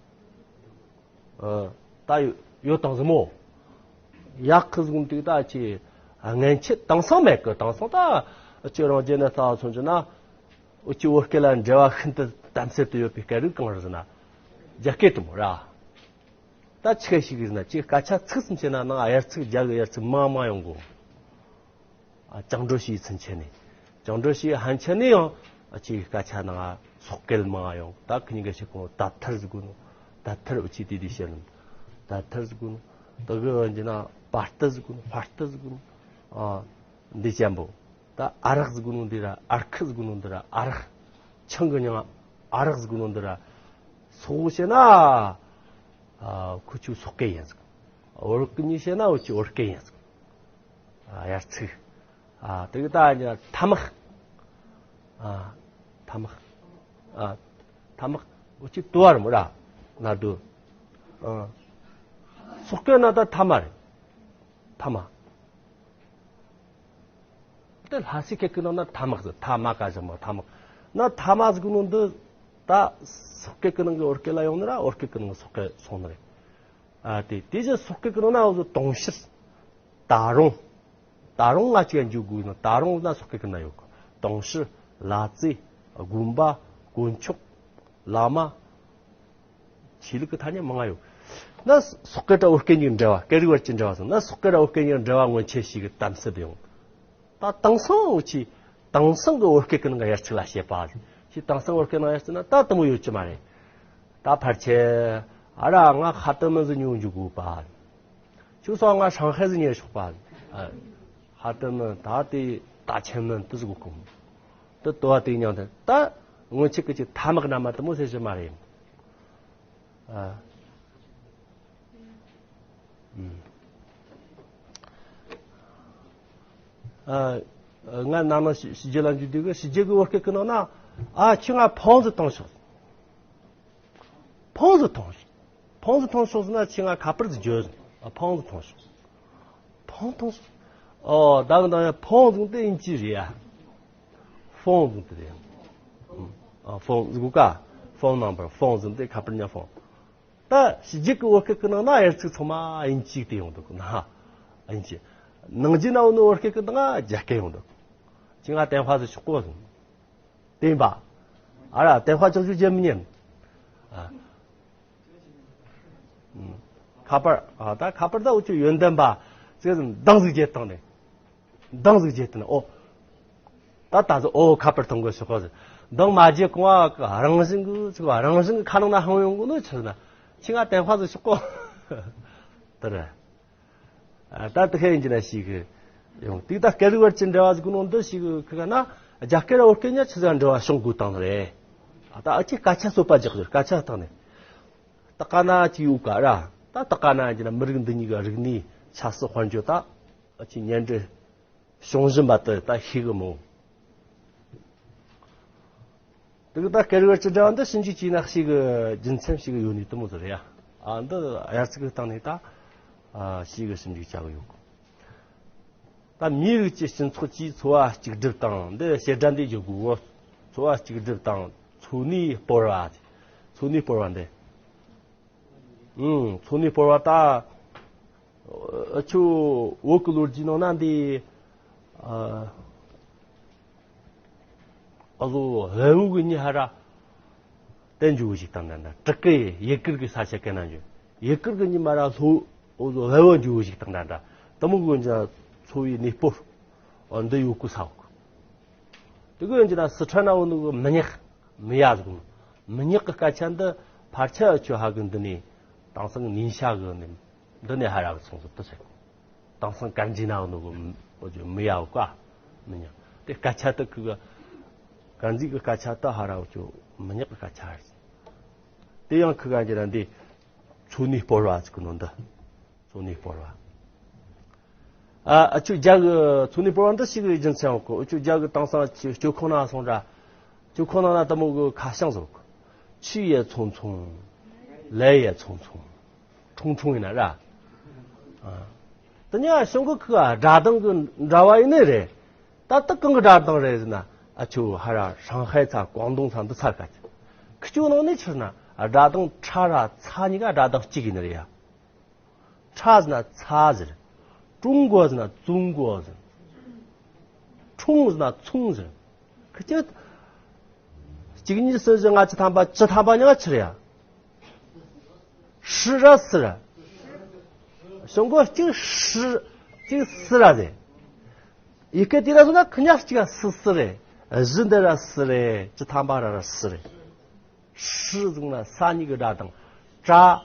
ཨ། ད་ཡོད་དང་ཟིག་མོ། ཡག་གི་ཟེར་གོ་ནོ་དེ་ད་ཅི། ཨ། སྔན་ཆད་དེང་སང་མེད་གི། དེང་སང་ད་ཅི་རང་རྒྱལ་ནས་ལྟ་བ་མཚོན་རྒྱུ་ན། འུ་ཅི་བོད་སྐད་ལ་འབྲེལ་བ་ཤིན་ཏུ་དམ་ཟབ་ཏུ་ཡོད་པའི་སྐད་རིགས་གང་རེད་ཟེར་ན། རྒྱ་སྐད་དེ་མོ་ར། ད་ཆི་ཞིག་ཟེར་ན་ཅི་སྐད་ཆ་ཚིག་གསུམ་བཤད་ན་ནང་དབྱར་ཚིག་རྒྱ་གི་དབྱར་ཚིག་མང་མང་ཡོང་གོ། ཨ། བཅིངས་འགྲོལ་བྱས་ཚུན་ཆད་ནས། བཅིངས་འགྲོལ་བྱས་ཧན་ཆད་ནས་ཡང་ཨ་ཅིག་སྐད་ཆ་ནང་སོག་སྐད་མང་ཡོང་། ད་ཁི་གཉིས་ཀ་ཞིག་གོ་ད་ཐར་ཟེར་གོ་ནོ། ད་ཐར་འུ་ཅི་དེ་དེ་བཤད་ལམ། ད་ཐར་ཟེར་གོ་ནོ། ད་གི་འོན་ཀྱི་ན་པར་ཏི་ཟེར་གོ་ནོ། ཕར་ཏི་ཟེར་གོ་ནོ། ཨ། འདི་ཅན་པོ། ད་ཨ་རག་ཟེར་གོ་ནོ་འདི་ར་ཨར་ཁི་ཟེར་གོ་ནོ་འདི་ར་ཨ་རག་ཆང་གི་མྱིང་ཨ་རག་ཟེར་གོ་ནོ་འདི་ར་སོག་བཤད་ན། ཨ། ཁུ་ཆུ་སོག་སྐད་ཡིན་ཟེར་གོ། བོད་གི་གཉིས་བཤད་ན་འུ་ཅི་བོད་སྐད་ཡིན་ཟེར་གོ། ཨ། དབྱར་ཚིག་ཨ། དེ་གི་ད་ཉ་ཐ་མག་ཨ། ཐ་མག་ཨ། ཐ་མག་འུ་ཅི་དུ་བ་རེད་མོ་ར། ན་དུ། ཨ། སོག་སྐད་ན་ད་ཐ་མ་རེད། ཐ་མ། དེ་ལྷ་སའི་སྐད་ཀྱི་ནང་ན་ཐ་མག་ཟེར། ཐ་མ་ཀ་བཞག་མ་ཐ་མག་ན་ཐ་མ་ཟེར་གོ་ནོ་འདི་ད་སོག་སྐད་ཀྱི་ནང་གི་བོད་སྐད་ལ་ཡོང་ནི་ར། བོད་སྐད་ཀྱི་ནང་གི་སོག་སྐད་སོང་ནི་རེད། ཨ། དེ་དེ་བཞིན་སོག་སྐད་ཀྱི་ནང་ན་འུ་ཚོ་དུང་ཕྱུར། ད་རུང་། ད་རུང་ང་ཅིག་འཇུག་དགོས་ན། ད་རུང་ན་སོག་སྐད་ཀྱི་ནང་ཡོད་གི། དུང་ཕྱུར། ལ་རྩེ། དགོན་པ། དཀོན་མཆོག་བླ་མ། ཆོས་ལུགས་ཀྱི་ཐ་སྙད་མང་ང་ཡོད། ན་སོག་སྐད་དང་བོད་སྐད་གཉིས་འབྲེལ་བ། སྐད་རིགས་བར་གྱི་འབྲེལ་བ་སོང་ན་སོག་སྐད་དང་བོད་སྐད་གཉིས་འབྲེལ་བ་སྔོན་ཆད་ཞིག་གི་དམ་ཟབ་ཡོང་། ད་དེང་སང་འུ་ཆི་དེང་སང་གི་བོད་སྐད་ཀྱི་ནང་གི་དབྱར་ཚིག་ལ་བཤད་པ། ཞེས་དེང་སང་བོད་སྐད་ནང་དབྱར་ཚིག་ན་ད་དེ་མོ་ཡོད་ཀྱི་མ་རེད། ད་ཕལ་ཆེར་ཨ་ར་ང་ཧ་ཏི་མི་ཟིག་ཉོ་འཇུག་དགོས་པ། ཁྱོད་སོང་ང་ཧྲང་ཧའེ་ཟིག་ཉོས་ཆོག་པ། ཨ། ཧ་ཏི་མི་ད་དེ་ད་ཆེན་མི་དེ་ཟིག་གོ་གོ། དེ་དོ་བ་དེ་མྱང་དེ་ད་སྔོན་ཆད་ཀྱི་ཅིག་ཐ་མག་ན་མ་དེ་མོ་ཟེར་གྱི་མ་རེད། ཨ། ཨ། ང་ནང་ན་ཕྱི་རྒྱལ་ལ་འཇུག་དུས་གི་ཕྱི་རྒྱལ་གི་བོད་སྐད་ཀྱི་ནང་ན། ཨ། ཁྱོས་ང་ཕོན་ཟིག་གཏོང་ཤོག་ཕོན་ཟིག་གཏོང་ཤོག་ཕོན་ཟིག་གཏོང་ཤོག་ཟེར་ན་ཁྱོས་ང་ཁ་པར་ཟིག་བརྗོད་ཟེར། ཨ། ཕོན་ཟིག་གཏོང་ཤོག་ཕོན་གཏོང་ཤོག་ཨོ། ད་གི་ད་ཡ་ཕོན་ཟེར་དེ་དབྱིན་ཇི་རེད་ཡ། ཕོན་ཟེར་དེ་རེད། ཨ། ཕོན་ཟེར་གོ་ཀ་ཕོན་ནམ་བར། ཕོན་ཟེར་དེ་ཁ་པར་ཉ་ཕོན། ད་ཕྱི་རྒྱལ་གི་བོད་སྐད་ཀྱི་ནང་ན་དབྱར་ཚིག་ཚང་མ་དབྱིན་ཇི་དེ་ཡོང་འདུག་ན། དབྱིན་ཇི། ནང་རྒྱུད་ན་ཡོད་ནི་བོད་སྐད་ཀྱི་ནང་རྒྱ་སྐད་ཡོང་འདུག་ཁྱོས་ང་电话ཟིག་ཞུ་གོ་ཟེར། བསྟན་པ། ཨ་ར་电话ཅོག་ཅོག་བརྗེད་མི་ཉན། ཨ། ཁ་པར། ཨ། ད་ཁ་པར་ད་འུ་ཆོ་ཡོན་ཏན་པ་ཟེར་འདང་ཟིག་བརྒྱབ་བཏང་ནས། འདང་ཟིག་བརྒྱབ་བཏང་ནས། ཨོ། ད་ད་ཟིག་ཨོ་ཁ་པར་ཐོན་གོ་ཞོག་གོ་ཟེར། འདང་མ་བརྒྱབ་གོང་ང་རང་བཞིན་གི་ཚིག་རང་བཞིན་གི་ཁ་ནང་ན་ཧང་ཡོང་གོ་ནོ་ཆི་ཟེར་ན། ཁྱོས་ང་电话ཟིག་ཞུ་གོ་ད་ར། ཨ། ད་དེ་ཁ་ཡིན་གྱི་ན་ཞིག་གི་ཡོང་། དེ་ད་སྐད་རིགས་བར་གྱི་འབྲེལ་བ་ཟེར་གོ་ནོ་འདི་ཞིག་གི་ཁ་ན་རྒྱ་སྐད་ར་བོད་སྐད་ཉ་ཆི་ཟིག་འབྲེལ་བ་བྱུང་དགོས་བཏང་ནི་རེད། ཨ། ད་འུ་ཆོས་སྐད་ཆ་རྩོད་པ་རྒྱག་རྒྱུ་སྐད་ཆ་བཏང་ནས། ད་ག་ན་ཅིག་ཡོད་ཀ་ར། ད་ད་ག་ན་ཡིན་གྱི་ན་མི་རིགས་འདི་གཉིས་ཀྱི་རིག་གནས་ཆབ་སྲིད་དཔལ་འབྱོར་ད་འུ་ཆོས་གཉེན་འབྲེལ་བྱུང་བཞིན་པ་དེ་ད་ཤེས་གི་མོ། དེ་གི་ད་སྐད་རིགས་བར་གྱི་འབྲེལ་བ་འདི་ཞིབ་འཇུག་བྱས་ན་ཞིག་གི་རྒྱུ་མཚན་ཞིག་ཡོད་ནི་དེ་མོ་ཟིག་རེད་ཡ། ཨ། འདི་དབྱར་ཚིག་གི་སྟེང་ནས་ད། ཨ། ཞིག་གི་ཞིབ་འཇུག་བྱ་གི་ཡོད་གི། ད་མིའི་རིགས་ཀྱི་སྤྱི་ཚོགས་ཀྱིས་འཚོ་བ་གཅིག་སྒྲིལ་དང་། འདི་བཤད་སྒྲ་འདི་བརྗོད་དགོས་གོ། འཚོ་བ་གཅིག་སྒྲིལ་དང་འཚོ་གནས་སྤོར་བ། འཚོ་གནས་སྤོར་བ་འདི། ཨང་། འཚོ་གནས་སྤོར་བ་ད། འུ་ཆོ་བོད་ཀྱི་ལོ་རྒྱུས་ནང་ན་འདི། ཨ། ཨ་ཟོ་བལ་བོ་གི་མྱི་ཧ་ར་དེ་འཇུ་བོ་ཞིག་དང་འདྲ་འདྲ། བྲག་གི་ཡུལ་གུར་གི་ས་ཆ་གན་ན་འཇུ། ཡུལ་གུར་གི་མྱི་མ་ར་ལྷོ་འོ་ཟོ་བལ་བོ་འཇུ་བོ་ཞིག་དང་འདྲ་འདྲ། དེ་མོ་གི་འཇུ་འཚོ་བའི་གནས་སྤོར་འདི་ཡོད་གི་ས་འོག་དེ་གི་འཇུ་ན་སི་ཁྲོན་ན་འོ་ནུ་གི་མི་ཉག་མི་ཡ་ཟིག་མི་ཉག་གི་སྐད་ཆ་འདི་ཕལ་ཆེར་འུ་ཆོ་ཧ་གི་འདི་ནས་དེང་སང་ཉིན་ཤ་གི་ནི། འདི་ནས་ཧ་ར་བ་སོང་ཟིག་དེ་ཟེར། དེང་སང་དཀར་མཛེས་ན་ནོ་གི་མི་ཡ་བ་ཀ་མི་ཉག་དེ་སྐད་ཆ་དེ་གི་དཀར་མཛེས་གི་སྐད་ཆ་དེ་ཧ་ར་བ་ཅོ་མི་ཉག་གི་སྐད་ཆ་རེད། དེ་ཡང་ཁི་ག་འགྱུར་ར་འདི། ཚོ་ནི་སྤོར་བ་ཟེར་གི་ནོ་འདི། ཚོ་ནི་སྤོར་བ། ཨ་ཨ་ཆུ་རྒྱ་གི་ཚོ་ནི་སྤོར་བ་འདི་ཞིག་གི་རྒྱུ་མཚན་ཡོད་གི། ཨ་ཆུ་རྒྱ་གི་དེང་སང་ཆུ་སྤྱོད་ཁང་ནང་སོང་ར། སྤྱོད་ཁང་ནང་ན་དེ་མོ་གི་ཁ་བྱང་བཟོ་གི། ཆུ་ཡི་ཚོང་ཚོང་། ལས་ཡི་ཚོང་ཚོང་། ཁྲུང་ཁྲུང་ཡིན་ན་ར། ཨ། དེ་ནས་ཨ་ཞང་གི་ཁི་ག་སྒྲ་གདངས་གི་འདྲ་བ་ཡིན་ནི་རེད། ད་ལྟ་གང་གི་སྒྲ་གདངས་རེད་ཟེར་ན། ཨ་ཆུ་ཧ་ར་ཧྲང་ཧའེ་ཚ་ཀོང་ཏུང་ཚ་འདི་ཚ་ག་ཆུ། ཁི་ཆུ་ནང་ནས་ཕྱིར་ན་སྒྲ་གདངས་ཁྲ་ར་ཚ་གཉིས་ཀ་སྒྲ་གདངས་གཅིག་ཡིན་ནི་རེད་ཡ། ཁྲ་ཟེར་ན་ཚ་ཟེར། ཀྲུང་གོ་ཟེར་ན་ཙུང་གོ་ཟེར། ཁྲུང་ཟེར་ན་ཚུང་ཟེར། ཁི་ཆུ། གཅིག་གཉིས་གསུམ་བཞི་ལྔ་བཅུ་ཐམ་པ་བཅུ་ཐམ་པ་ཉག་ཆི་རེད་ཡ། ཧྲི་ར་སི་ར། ཞང་གི་གཅིག་ཧྲི། གཅིག་སི་ར་ཟེར། ཡི་གེ་དེ་ར་སོང་ན་ཁི་ཉག་གཅིག་ག་སི་སི་རེད། བཞི་འདི་ར་སི་རེད། བཅུ་ཐམ་པ་ར་ར་སི་རེད། ཧྲི་ཟེར་ན་ས་གཉིས་ཀྱི་སྒྲ་དང་། ཀྲ།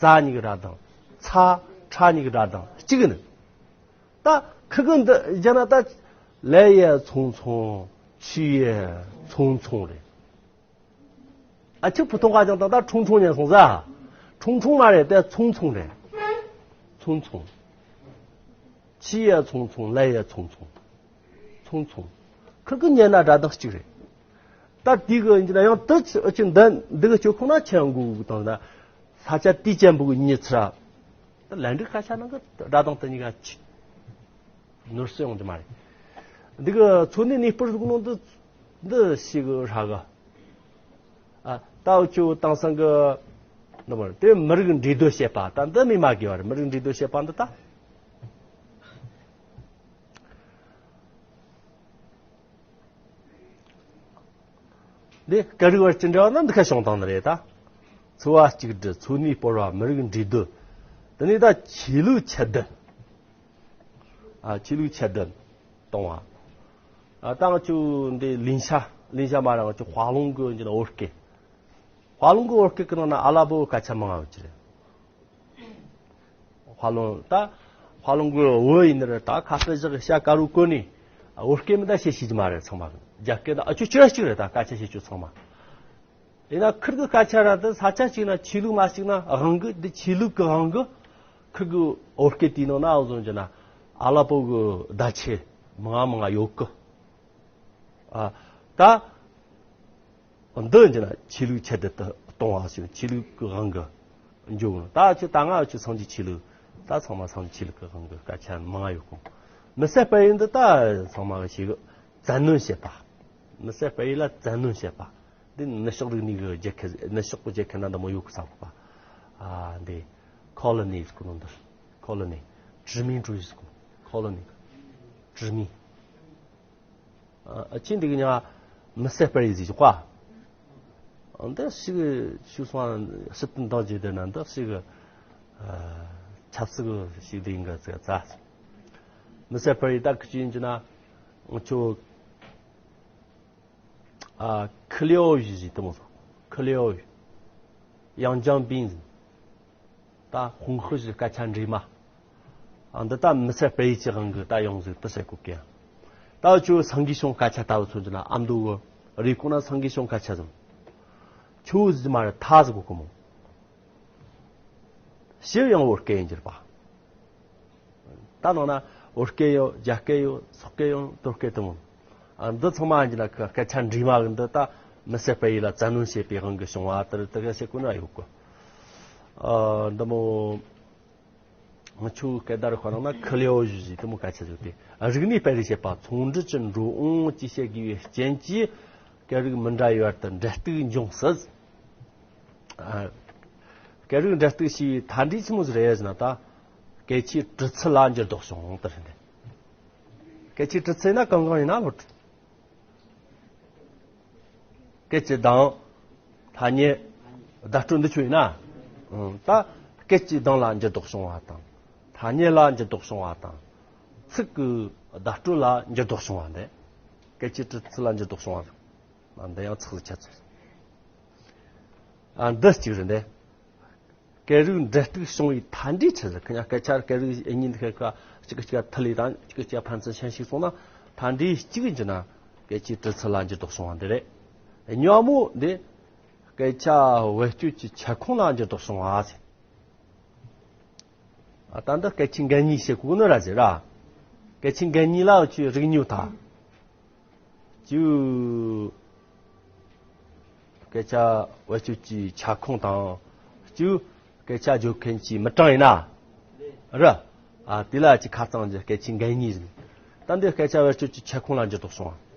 ཙ་གཉིས་ཀྱི་སྒྲ་དང་། ཚ། ཁྲ་གཉིས་ཀྱི་སྒྲ་དང་གཅིག་ནི། ད་ཁི་གི་འདི་བརྒྱབ་ན་ད། ལས་ཡི་ཚོང་ཚོང་། ཆུ་ཡི་ཚོང་ཚོང་རེད། ཨ་ཆུ་བུ་ཐོང་ཁ་ཅང་དང་ད་ཁྲུང་ཁྲུང་ཉན་སོང་ཟ། ཁྲུང་ཁྲུང་མ་རེད་དེ་ཚོང་ཚོང་རེད། ཚོང་ཚོང་། ཆུ་ཡི་ཚོང་ཚོང་། ལས་ཡི་ཚོང་ཚོང་། ཚོང་ཚོང་། ཁིར་གི་ཉན་ན་སྒྲ་གདངས་གཅིག་རེད། ད་དེ་གི་ཡིན་གྱི་ན་ཡང་དུ་ཆུ་ཆུ་འདི་འདི་གི་སྤྱོད་ཁོ་ན་ཆེན་དགོས་དང་ན། ས་ཆ་དེ་ཅན་པོ་གི་མྱི་ཚ། ད་ལན་འགྲིག་ཁ་ཤ་ནང་གི་སྒྲ་གདངས་དེ་གཉིས་ཀ་ཆུ། ནོར་སྲིད་ཡོང་རྒྱུ་མ་རེད། འདི་གི་ཚོ་ནི་ནི་སྤུར་ཟུག་ནོ་འདི་འདི་ཞིག་གི་ཧྲ་གི། ཨ། ད་འུ་ཆོ་དེང་སང་གི་ནི་མ་རེད་དེ། མི་རིགས་འདྲེས་སྡོད་བྱེད་པ་ད་འདི་མི་མ་དགོས་པ་རེད། མི་རིགས་འདྲེས་སྡོད་བྱེད་པ་འདི་ད། འདི་སྐད་རིགས་བར་གྱི་འབྲེལ་བ་ནི་འདི་ཁ་བྱུང་བཏང་ནི་རེད་ད། ཚོ་བ་གཅིག་སྒྲིལ། ཚོ་ནི་སྤོར་བ། མི་རིགས་འདྲེས་སྡོད། དེ་ནས་ད་ཆོས་ལུགས་ཁྱད་ལྡན། ཨ། ཆོས་ལུགས་ཁྱད་ལྡན་གཏོང་བ། ཨ། ད་ང་ཚོ་འདི་ལིན་ཤ་ལིན་ཤ་མ་ར་ང་ཚོ་ཧྭ་ལུང་གི་འདི་ན་བོད་སྐད། ཧྭ་ལུང་གི་བོད་སྐད་ཀྱི་ནང་ན་ཨ་ལ་པོ་སྐད་ཆ་མང་ང་ཡོད་ཀྱི་རེད། ཧྭ་ལུང་ད་ཧྭ་ལུང་གི་བོད་ཡིན་ནི་རེད། ད་ཁ་སྤེ་བཞག་གི་ཤ་དཀར་རུ་གོན་ནི་བོད་སྐད་མི་ད་བཤད་ཤེས་ཀྱི་མ་རེད་ཚང་མ། རྒྱ་སྐད་ད་ཨ་ཆོ་ཅི་ར་གཅིག་རེད། ད་སྐད་ཆ་བཤད་རྒྱུ་ཚང་མ། ཡིན་ན་ཁིར་གི་སྐད་ཆ་ར་དེ་ས་ཆ་གཅིག་ན་ཆོས་ལུགས་མ་གཅིག་ན་དབང་གི་འདི་ཆོས་ལུགས་གི་དབང་གི་ཁིར་གི་བོད་སྐད་དེའི་ནང་ན་འོ་བཟོ་རྒྱུ་ན་ཨ་ལ་པོ་གི་བརྡ་ཆད་མང་ང་མང་ང་ཡོད་གི། ཨ། ད་འདི་རྒྱུ་ན་ཆོས་ལུགས་ཁྱད་དུ་གཏོང་བ་ཞིག་ཆོས་ལུགས་གི་དབང་གི་འཇོག་ནོ། ད་ཆོས་ད་ང་ཆོས་སངས་རྒྱས་ཆོས་ལུགས་ད་ཚང་མ་སངས་རྒྱས་ཆོས་ལུགས་གི་དབང་གི་སྐད་ཆ་མང་ང་ཡོད་གི། མི་སེར་སྤེལ་ཡུལ་འདི་ད་ཚང་མ་གི་ཞིག་བཙན་གནོན་བྱེད་པ། མི་སེར་སྤེལ་ཡུལ་ལ་བཙན་གནོན་བྱེད་པ། འདི་ནུབ་ཕྱོགས་རིག་གནས་ཀྱི་རྒྱལ་ཁབ། ནུབ་ཕྱོགས་ཀྱི་རྒྱལ་ཁབ་ན་འདི་མོ་ཡོད་གི་ས་གོ་པ། ཨ། འདི་ཁོ་ལོ་ནི་ཟེར་གོ་ནོ་འདི། ཁོ་ལོ་ནི། 殖民主义 ཟེར་གོ། ཁོ་ལོ་ནི། 殖民། ཨ། ཅི་འདི་གི་ཉ་མི་སེར་སྤེལ་ཡུལ་ཟེར་གོ། འདི་ཞིག་ཞུ་སོང་ཞིབ་ཏུ་འདང་བརྒྱབ་བསྡད་ན་འདི་ཞིག་ཨ། ཆབ་སྲིད་ཀྱི་ཞིག་འདི་ཡིན་ག་ཟེར་ཙ། མི་སེར་སྤེལ་ཡུལ་ད་གི་ཅི་ཡིན་གྱི་ན་ང་ཆོ། ཨ། 克里尔语 ཟེར་དེ་མོ་ཟེར། 克里尔语། 阳江兵 ཟེར། ད་ཧུང་ཧི་ཞིག་སྐད་ཆ་འདྲེས་མ། ཨ། འདི་ད་མི་སེར་སྤེལ་ཡུལ་གྱི་དབང་གིས་ད་ཡོང་ཟིག་དེ་ཟེར་གོ་གི། ད་ཁྱོད་སང་གི་ཤོང་སྐད་ཆ་ལྟ་བུ་མཚོན་གྱི་ན་ཨ་མདོ་གི་རེ་ཀོ་ན་སང་གི་ཤོང་སྐད་ཆ་ཟིག་ཁྱོད་ཟིག་མ་རེད་ཐ་ཟིག་གོ་གི་མོ། ཕྱིར་ཡང་བོད་སྐད་ཡིན་གྱི་རེད་པ། ད་ནང་ན་བོད་སྐད་ཡོད། རྒྱ་སྐད་ཡོད། སོག་སྐད་ཡོད། སྟོད་སྐད་དེ་མོ། ཨ། འདི་ཚང་མ་ཡིན་གྱི་ན་སྐད་ཆ་འདྲེས་མ་གི་འདི་ད་མི་སེར་སྤེལ་ཡུལ་ལ་བཙན་གནོན་བྱེད་པའི་དབང་གིས་བྱུང་བ་དེར་དེ་ག་བྱེད་དགོས་ན་ཡོད་གི། ཨ། འདི་མོ། ང་ཆོའི་སྐད་བརྡ་རུ་ཁོ་རང་ན་克里尔语 ཟེར་དེ་མོ་སྐད་ཆ་ཟིག་སྟེ། རིག་གནས་སྤེལ་རེས་བྱེད་པ། ཚོང་འབྲེལ་གྱི་འགྲོ་འོང་བཅས་བྱེད་དགོས་པའི་རྐྱེན་གྱིས་སྐད་རིགས་མི་འདྲ་བའི་བར་དུ་འབྲེལ་གཏུག་འབྱུང་སྲིད། ཨ། སྐད་རིགས་འབྲེལ་གཏུག་བྱས་པའི་མཐའ་འབྲས་ཆི་མོ་ཟིག་རེད་ཟེར་ན་ད། སྐད་ཆའི་གྲུབ་ཚུལ་ལ་འགྱུར་ལྡོག་བྱུང་དེ་རེད། སྐད་ཆའི་གྲུབ་ཚུལ་ན་གང་གང་ཡིན་ན་ལོ། སྐད་ཀྱི་གདངས། ཐ་སྙད། བརྡ་སྤྲོད་འདི་ཆོ་ཡིན་ན། ཨང་། ད་སྐད་ཀྱི་གདངས་ལ་འགྱུར་ལྡོག་བྱུང་བ་དང་། ཐ་སྙད་ལ་འགྱུར་ལྡོག་བྱུང་བ་དང་། ཚིག་གི་བརྡ་སྤྲོད་ལ་འགྱུར་ལྡོག་བྱུང་བ་འདི། སྐད་ཀྱི་གྲུབ་ཚུལ་ལ་འགྱུར་ལྡོག་བྱུང་བ། འདི་ཡང་ཚིག་ལ་ཁྱད་ཚོལ། ཨ། འདི་གཅིག་རེད་འདི། སྐད་རིགས་འབྲེལ་གཏུག་བྱུང་བའི་མཐའ་འབྲས་ཆི་ཟིག་ཁི་ཉ་སྐད་ཆ་སྐད་རིགས་གཉིས་འདི་ཁ་ཁ་གཅིག་གིས་གཅིག་མཐུད་ལེ་དང་གཅིག་གིས་གཅིག་ཕན་ཚུན་ཤན་ཞུགས་སོང་ན་མཐའ་འབྲས་གཅིག་ཡིན་གྱི་ན་སྐད་ཆའི་གྲུབ་ཚུལ་ལ་འགྱུར་ལྡོག་བྱུང་བ་འདི་རེད། གཉིས་པ་མོ་འདི། སྐད་ཆ་བེད་སྤྱོད་ཀྱི་ཁྱབ་ཁོངས་ལ་འགྱུར་ལྡོག་བྱུང་བ་ཟེར། ཨ། ད་འདི་སྐད་ཆའི་མགལ་ཉིལ་བྱེད་དགོས་ནི་ར་ཟེར་ར། སྐད་ཆའི་མགལ་ཉིལ་ལ་ཅིག་རིགས་གཉིས་ཐ། གཅིག་སྐད་ཆ་བེད་སྤྱོད་ཀྱི་ཁྱབ་ཁོངས་དང་། གཅིག་སྐད་ཆ་བརྗོད་མཁན་གྱི་མི་གྲངས་ཡིན་ན་ར། ཨ། དེ་ལ་ཅིག་ཁ་ཚང་གི་སྐད་ཆའི་མགལ་ཉིལ་ཟེར། ད་འདི་སྐད་ཆ་བེད་སྤྱོད་ཀྱི་ཁྱབ་ཁོངས་ལ་འགྱུར་ལྡོག་བྱུང་བ།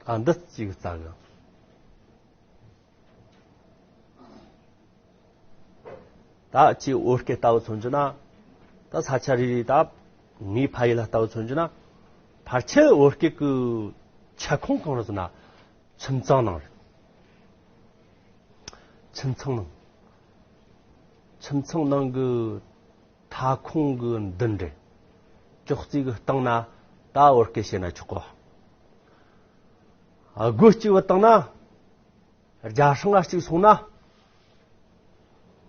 ཨ། འདི་གཅིག་རྩ་གི། ད་ཅིག་བོད་སྐད་ལྟ་བུ་མཚོན་རྒྱུ་ན། ད་ས་ཆ་རེ་རེ་ད་ངའི་ཕ་ཡུལ་ལ་ལྟ་བུ་མཚོན་རྒྱུ་ན། ཕལ་ཆེར་བོད་སྐད་ཀྱི་ཁྱབ་ཁོངས་གང་རེད་ཟེར་ན། ཁྱིམ་ཚང་ནང་རེད། ཁྱིམ་ཚང་ནང་། ཁྱིམ་ཚང་ནང་གི་མཐའ་ཁོངས་ཀྱི་མདུན་རེད། ཅོག་ཙེ་གི་སྟེང་ན་ད་བོད་སྐད་བཤད་ན་ཆོག་གོ། སྒོ་གཅིག་བུད་བཏང་ན། རྒྱ་སྲང་ང་གཅིག་སོང་ན།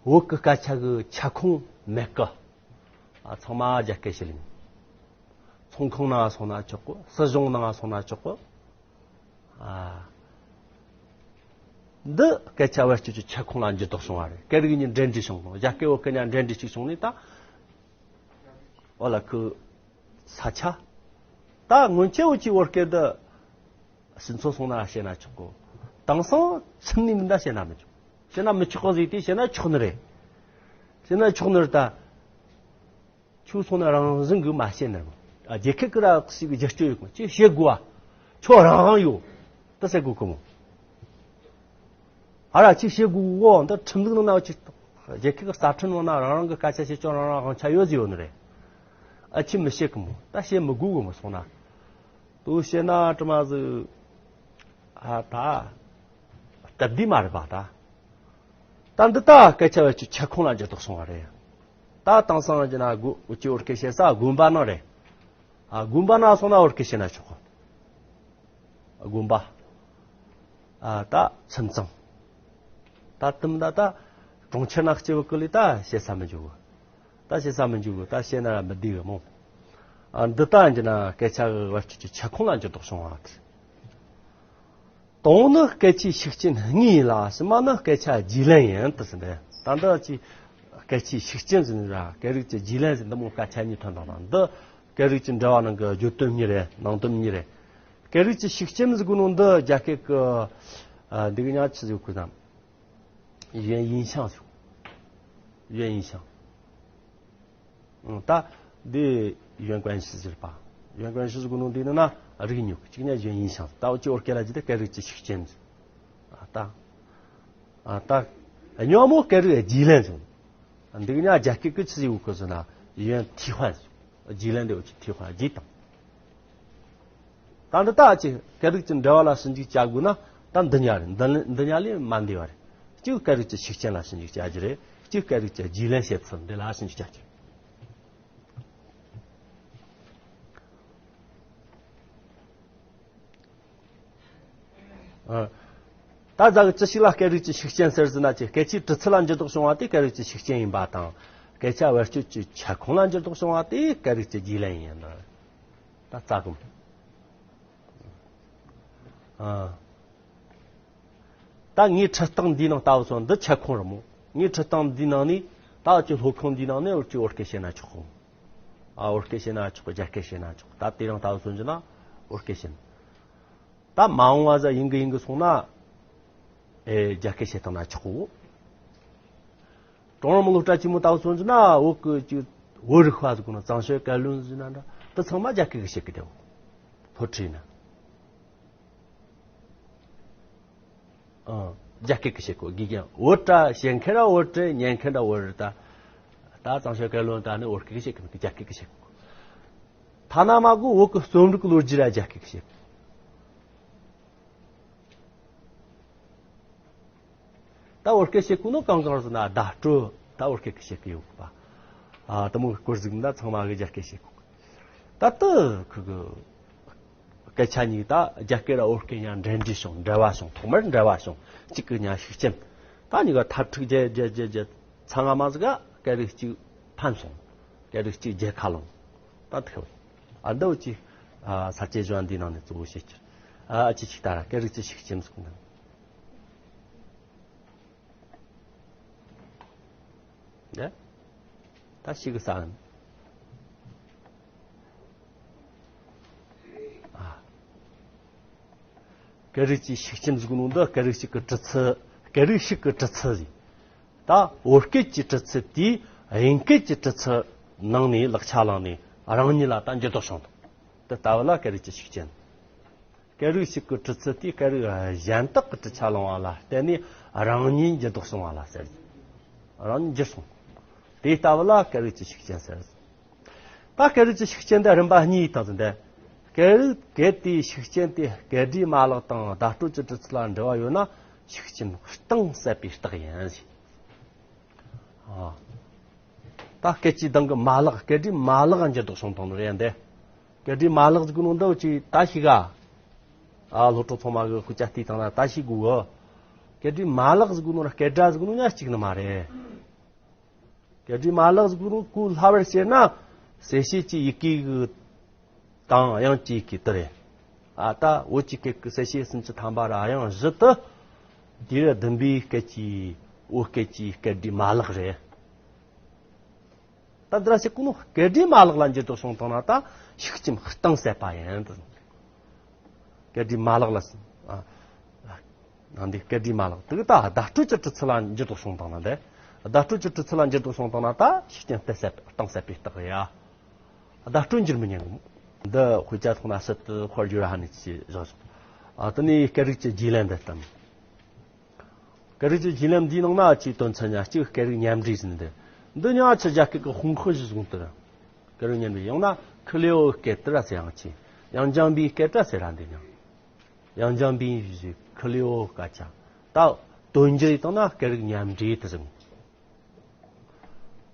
བོད་ཀྱི་སྐད་ཆ་གི་ཁྱབ་ཁོངས་མེད་གི། ཨ། ཚང་མ་རྒྱ་སྐད་བཤད་ལེ། ཚོང་ཁང་ནང་སོང་ན་ཆོག་གི། སྲིད་གཞུང་ནང་སོང་ན་ཆོག་གི། ཨ། འདི་སྐད་ཆ་བེད་སྤྱོད་ཀྱི་ཁྱབ་ཁོངས་ལ་འགྱུར་ལྡོག་བྱུང་བ་རེད། སྐད་རིགས་གཉིས་འབྲེལ་འདྲིས་བྱུང་སོང་། རྒྱ་སྐད་བོད་སྐད་གཉིས་འབྲེལ་འདྲིས་གཅིག་བྱུང་ནས་ད། འོ་ལ་ཁུ། ས་ཆ། ད་སྔོན་ཆད་འུ་ཅི་བོད་སྐད་འདི། ཕྱི་ཚོ་སོང་ན་བཤད་ན་ཆོག་གོ། དེང་སང་ཁྱིམ་ནས་མི་འདྲ་བཤད་ན་མི་ཆོག། བཤད་ན་མི་ཆོག་གོ་ཟིག་དེ་བཤད་ན་ཆོག་ནི་རེད། བཤད་ན་ཆོག་ནི་རེད་ད། ཁྱོད་སོང་ན་རང་བཞིན་གྱིས་མ་བཤད་ནི་རེད་མོ། ཨ། རྒྱལ་ཁབ་ཀྱི་ར་ཞིག་གི་རྒྱབ་སྐྱོར་ཡོད་གོ། ཅི་བཤད་དགོས་བ། ཁྱོད་རང་དབང་ཡོད། ད་ཟེར་དགོས་གི་མོ། ཨ་ར་ཅི་བཤད་དགོས་གོ། འདི་ཁྲིམས་ལུགས་ནང་ན་ཅི། རྒྱལ་ཁབ་ཀྱི་རྩ་ཁྲིམས་ནང་ན་རང་རང་གི་སྐད་ཆ་བཤད་ཆོག། རང་རང་དབང་ཆ་ཡོད་ཟེར་ཡོད་ནི་རེད། ཨ། ཅི་མི་བཤད་གི་མོ། ད་བཤད་མི་དགོས་གི་མོ་སོང་ན། དུ་བཤད་ན་དྲི་མ་ཟིག། ཨ། ད་སྟབས་བདེ་མ་རེད་པ་ད། ད་འདི་ད་སྐད་ཆ་བེད་སྤྱོད་ཁྱབ་ཁོངས་ལ་འགྱུར་ལྡོག་སོང་བ་རེད། ད་དེང་སང་གི་ན་དགོ་འུ་ཅི་བོད་སྐད་བཤད་ས་དགོན་པ་ནང་རེད། ཨ། དགོན་པ་ནང་སོང་ན་བོད་སྐད་བཤད་ན་ཆོག་གོ། དགོན་པ། ཨ། ད་ཁྱིམ་ཚང་། ད་དུམ་ད་ད་གྲོང་ཁྱེར་ནང་སྐྱེ་བོ་ཀུན་ལས་ད་བཤད་ས་མི་འཇུག་གོ། ད་བཤད་ས་མི་འཇུག་གི། ད་བཤད་ན་ར་མི་བདེ་གི་མོ། ཨ། འདི་ལྟ་ཡིན་གྱི་ན་སྐད་ཆ་གི་བེད་སྤྱོད་ཀྱི་ཁྱབ་ཁོངས་ལ་འགྱུར་ལྡོག་བྱུང་བ་དེ། དང་པོ་ནི་སྐད་ཆའི་ཤུགས་རྐྱེན་དངོས་ཡིན་ལ། གཞན་མ་ནི་སྐད་ཆ་རྒྱུས་ལོན་ཡིན་དུ་ཟེར་འདི། ད་འདི་ཅི། སྐད་ཆའི་ཤུགས་རྐྱེན་ཟེར་ནི་ར་སྐད་རིགས་ཀྱི་རྒྱུས་ལོན་ཟེར་འདི་མོ་སྐད་ཆ་གཉིས་ཐོན་དང་དང་། འདི་སྐད་རིགས་ཀྱི་འབྲེལ་བ་ནང་གི་བརྗོད་དོན་གཉིས་རེད། ནང་དོན་གཉིས་རེད། སྐད་རིགས་ཀྱི་ཤུགས་རྐྱེན་ཟེར་གོ་ནོ་འདི་རྒྱ་སྐད་ཀྱི། ཨ། འདི་གི་ཉག་ཆི་ཟེར་གོ་ན། 语言影响ཟེར། 语言影响。 ཨང་། ད་འདི་语言关系ཟེར་པ། 语言关系ཟེར་གོ་ནོ་འདི་ནི་ན་རིགས་གཉིས། གཅིག་ནི་语言影响ཟེར། ད་འུ་ཅི་བོད་སྐད་ལ་ཇི་ལྟར་སྐད་རིགས་ཀྱི་ཤུགས་རྐྱེན་ཟེར། ཨ། ད། ཨ། ད་གཉིས་པ་སྐད་རིགས་རྒྱུས་ལོན་ཟེར། འདི་གི་ཉག་རྒྱ་སྐད་ཀྱི་ཆི་ཟེར་གོ་ཟེར་ན། 语言替换ཟེར། རྒྱུས་ལོན་འདི་འུ་ཅི་替换རྒྱུས་དང་། ད་འདི་ལྟ་ཅི་སྐད་རིགས་ཀྱི་འབྲེལ་བ་ལ་ཞིབ་འཇུག་བྱ་དགོས་ན། ད་འདི་ཉག་རེད། འདི་འདི་ཉག་ལས་མ་འདས་པ་རེད། གཅིག་སྐད་རིགས་ཀྱི་ཤུགས་རྐྱེན་ལ་ཞིབ་འཇུག་བྱ་རྒྱུ་རེད། གཅིག་སྐད་རིགས་ཀྱི་རྒྱུས་ལོན་བྱེད་ཚུལ་འདི་ལ་ཞིབ་འཇུག་བྱ་རྒྱུ། ཨ། ད་ཟ་གི་ཅི་ཞིག་ལ་སྐད་རིགས་ཀྱི་ཤུགས་རྐྱེན་ཟེར་ཟེར་ན། ཅི་སྐད་ཆའི་གྲུབ་ཚུལ་ལ་འགྱུར་ལྡོག་བྱུང་བ་དེ་སྐད་རིགས་ཀྱི་ཤུགས་རྐྱེན་ཡིན་པ་དང་། སྐད་ཆ་བེད་སྤྱོད་ཀྱི་ཁྱབ་ཁོངས་ལ་འགྱུར་ལྡོག་བྱུང་བ་དེ་སྐད་རིགས་ཀྱི་རྒྱུས་ལོན་ཡིན། ད་རྩ་གི། ཨ། ད་ངའི་ཁྲི་སྟེང་འདིའི་ནང་ལྟ་བུ་སོང་འདི་ཁྱབ་ཁོངས་རེད་མོ། ངའི་ཁྲི་སྟེང་འདིའི་ནང་ནས་ད་འུ་ཅི་སློབ་ཁང་འདིའི་ནང་ནས་འུ་ཅི་བོད་སྐད་བཤད་ན་ཆོག་གོ། ཨ། བོད་སྐད་བཤད་ན་ཆོག་གོ། རྒྱ་སྐད་བཤད་ན་ཆོག་གོ། ད་དེ་རིང་ལྟ་བུ་སོང་རྒྱུ་ན་བོད་སྐད་བཤད་ན། ད་མ་འོངས་པ་ཟ་ཡིན་གི་ཡིན་གི་སོང་ན། ཨེ། རྒྱ་སྐད་བཤད་བཏང་ན་ཆོག་གོ། ཀྲུང་རོང་མི་སློབ་གྲྭ་ཆེན་མོ་ལྟ་བུ་སོང་རྒྱུ་ན་བོད་ཀྱི་ཅིག་བོད་རིག་པ་ཟེར་གོ་ནོ། 张学改论ཟེར་ན་འདྲ། དེ་ཚང་མ་རྒྱ་སྐད་གི་བཤད་གི་བསྡད་ཡོད། སློབ་ཁྲིད་ན། ཨ། རྒྱ་སྐད་གི་བཤད་གོ། དགེ་རྒན་བོད་ར་བཤད་མཁན་ར་བོད་རེད། ཉན་མཁན་ར་བོད་རེད། ད་ད་张学改论ད་ནི་བོད་སྐད་གི་བཤད་གི་མེད་གི། རྒྱ་སྐད་གི་བཤད་གོ། ཐ་ན་མ་གོ་བོད་གི་རྩོམ་རིག་གི་ལོ་རྒྱུས་ར་རྒྱ་སྐད་གི་བཤད་གོ། ད་བོད་སྐད་བཤད་གོ་ནོ་གང་གང་ཟེར་ན་བརྡ་སྤྲོད་ད་བོད་སྐད་གི་བཤད་གི་ཡོད་གི་པ། ཨ། དེ་མོ་སྐོར་ཟིག་ད་ཚང་མ་གི་རྒྱ་སྐད་བཤད་གོ། ད་ལྟ་ཁུ་གི་སྐད་ཆ་གཉིས་ད་རྒྱ་སྐད་ར་བོད་སྐད་ཡང་འབྲེལ་འདྲིས་བྱུང་། འབྲེལ་བ་བྱུང་། ཐོག་མར་འབྲེལ་བ་བྱུང་། གཅིག་གི་ཉག་ཤུགས་རྐྱེན། ད་གཉིས་ཀ་འཐབ་འཁྲུག་རྒྱག་རྒྱག་རྒྱག་རྒྱག་ཚང་མ་ཟིག་ག་སྐད་རིགས་གཅིག་ཕམ་སོང་། སྐད་རིགས་གཅིག་རྒྱལ་ཁ་ལོངས། ད་ཐུབ། ཨ་འདི་འུ་ཅི་ས་བཅད་གཞུང་འདིའི་ནང་ནས་གཙོ་བོ་བཤད་རྒྱུ། ཨ་ཅི་ཞིག་ལྟ་ར། སྐད་རིགས་ཀྱི་ཤུགས་རྐྱེན་ཟེར་གོ་ནོ་འདི། ད་ཤིག་གི་ས་ཨ། སྐད་རིགས་ཀྱི་ཤུགས་རྐྱེན་ཟེར་གོ་ནོ་འདི་སྐད་རིགས་ཤིག་གི་གྲུབ་ཚུལ། སྐད་རིགས་ཤིག་གི་གྲུབ་ཚུལ་ཟིག་ད་བོད་སྐད་ཀྱི་གྲུབ་ཚུལ་དེས་དབྱིན་སྐད་ཀྱི་གྲུབ་ཚུལ་ནང་ནས་ལག་ཆ་བླངས་ནས་རང་ཉིད་ལ་ད་འགྱུར་ལྡོག་བྱུང་། དེ་ལྟ་བུ་ལ་སྐད་རིགས་ཀྱི་ཤུགས་རྐྱེན། སྐད་རིགས་ཤིག་གི་གྲུབ་ཚུལ་དེས་སྐད་རིགས་གཞན་དག་གི་གྲུབ་ཆ་བླངས་པ་ལ་བརྟེན་ནས་རང་ཉིད་འགྱུར་ལྡོག་བྱུང་བ་ལ་ཟེར། རང་ཉིད་འགྱུར་སོང་། དེ་ལྟ་བུ་ལ་སྐད་རིགས་ཀྱི་ཤུགས་རྐྱེན་ཟེར། ད་སྐད་རིགས་ཀྱི་ཤུགས་རྐྱེན་དེ་རིམ་པ་གཉིས་དང་ཟིན་ཏེ། སྐད་རིགས་སྐད་དེའི་ཤུགས་རྐྱེན་དེ་སྐད་སྒྲའི་མ་ལག་དང་བརྡ་སྤྲོད་ཀྱི་གྲུབ་ཚུལ་ལ་འབྲེལ་བ་ཡོད་ན་ཤུགས་རྐྱེན་གཏིང་ཟབ་པའི་རྟགས་ཡིན་ཟེར། ཨ། ད་སྐད་ཀྱི་གདངས་ཀྱི་མ་ལག་སྐད་སྒྲའི་མ་ལག་འགྱུར་ལྡོག་བྱུང་བཏང་ནི་རེད་འདི། སྐད་སྒྲའི་མ་ལག་ཟེར་གོ་ནོ་འདི་ཅིག་ད་ཤེས་ག་ཨ་སློབ་ཕྲུག་ཚང་མ་གི་སྐུ་ཆ་བལྟས་བཏང་ན་ད་ཤེས་དགོས་གི་སྐད་སྒྲའི་མ་ལག་ཟེར་གོ་ནོ་ར་སྐད་སྒྲ་ཟེར་གོ་ནོ་ཉག་གཅིག་ནི་མ་རེད། སྐད་སྒྲའི་མ་ལག་ཟེར་གོ་ནོ་གོ་སླ་བར་བཤད་ན་གསལ་བྱེད་ཀྱི་ཡི་གེ་གི་དང་དབྱངས་ཀྱི་ཡི་གེ་དེ་རེད། ཨ་ད་བོད་ཀྱི་སྐད་ཀྱི་གསལ་བྱེད་སུམ་ཅུ་ཐམ་པ་ར་དབྱངས་བཞི་དེ་དུས་རབས་བདུན་པའི་སྐད་ཀྱི་བོད་སྐད་ཀྱི་སྐད་སྒྲའི་མ་ལག་རེད། ད་འདི་ར་ཞིག་གོ་ནོ་སྐད་སྒྲའི་མ་ལག་ལ་འགྱུར་ལྡོག་བྱུང་བཏང་ན་ད་ཤུགས་རྐྱེན་གཏིང་ཟབ་པ་ཡིན་ད། སྐད་སྒྲའི་མ་ལག་ལ་ཨ་ནང་འདི་སྐད་སྒྲའི་མ་ལག་དེ་གི་ད་བརྡ་སྤྲོད་ཀྱི་གྲུབ་ཚུལ་ལ་འགྱུར་ལྡོག་བྱུང་བཏང་ན་འདི་བརྡ་སྤྲོད་ཀྱི་གྲུབ་ཚུལ་ལ་འགྱུར་ལྡོག་བྱུང་བཏང་ན་ད་ཤུགས་རྐྱེན་གཏིང་ཟབ་གཏིང་ཟབ་པའི་རྟགས་རེད་ཡ། བརྡ་སྤྲོད་འགྱུར་མི་ཉན་གི་མོ། འདི་དཔེ་ཆ་ཐོག་ན་ཕྱིར་དུ་དཔར་བསྒྱུར་ཧ་ནས་ཅི་བཞག་ཨ་དེ་ནས་སྐད་རིགས་ཀྱི་བརྗེ་ལེན་འདི་ལྟ་མོ། སྐད་རིགས་ཀྱི་བརྗེ་ལེན་འདིའི་ནང་ན་ཅིག་དོན་ཚན་ཉག་གཅིག་སྐད་རིགས་མཉམ་འདྲེས་ཟེར་ནི་འདི། འདི་ཉག་ཆུ་རྒྱ་སྐད་ཀྱི་ཧུང་ཧི་ཞི་ཟུང་དུ། སྐད་རིགས་མཉམ་འདྲེས་ཡང་ན་ཁི་ལེ་ཨོ་སྐད་དེ་ར་ཟེར་ཡང་ཆེ། ཡང་ལྗང་བའི་སྐད་དེ་ར་ཟེར་ར་འདི་ཉག་ཡང་ལྗང་བའི་ཞི་ཁི་ལེ་ཨོ་སྐད་ཆ། ད་དོན་འགྱུར་ཡི་དང་ན་སྐད་རིགས་མཉམ་འདྲེས་དུ་ཟེར།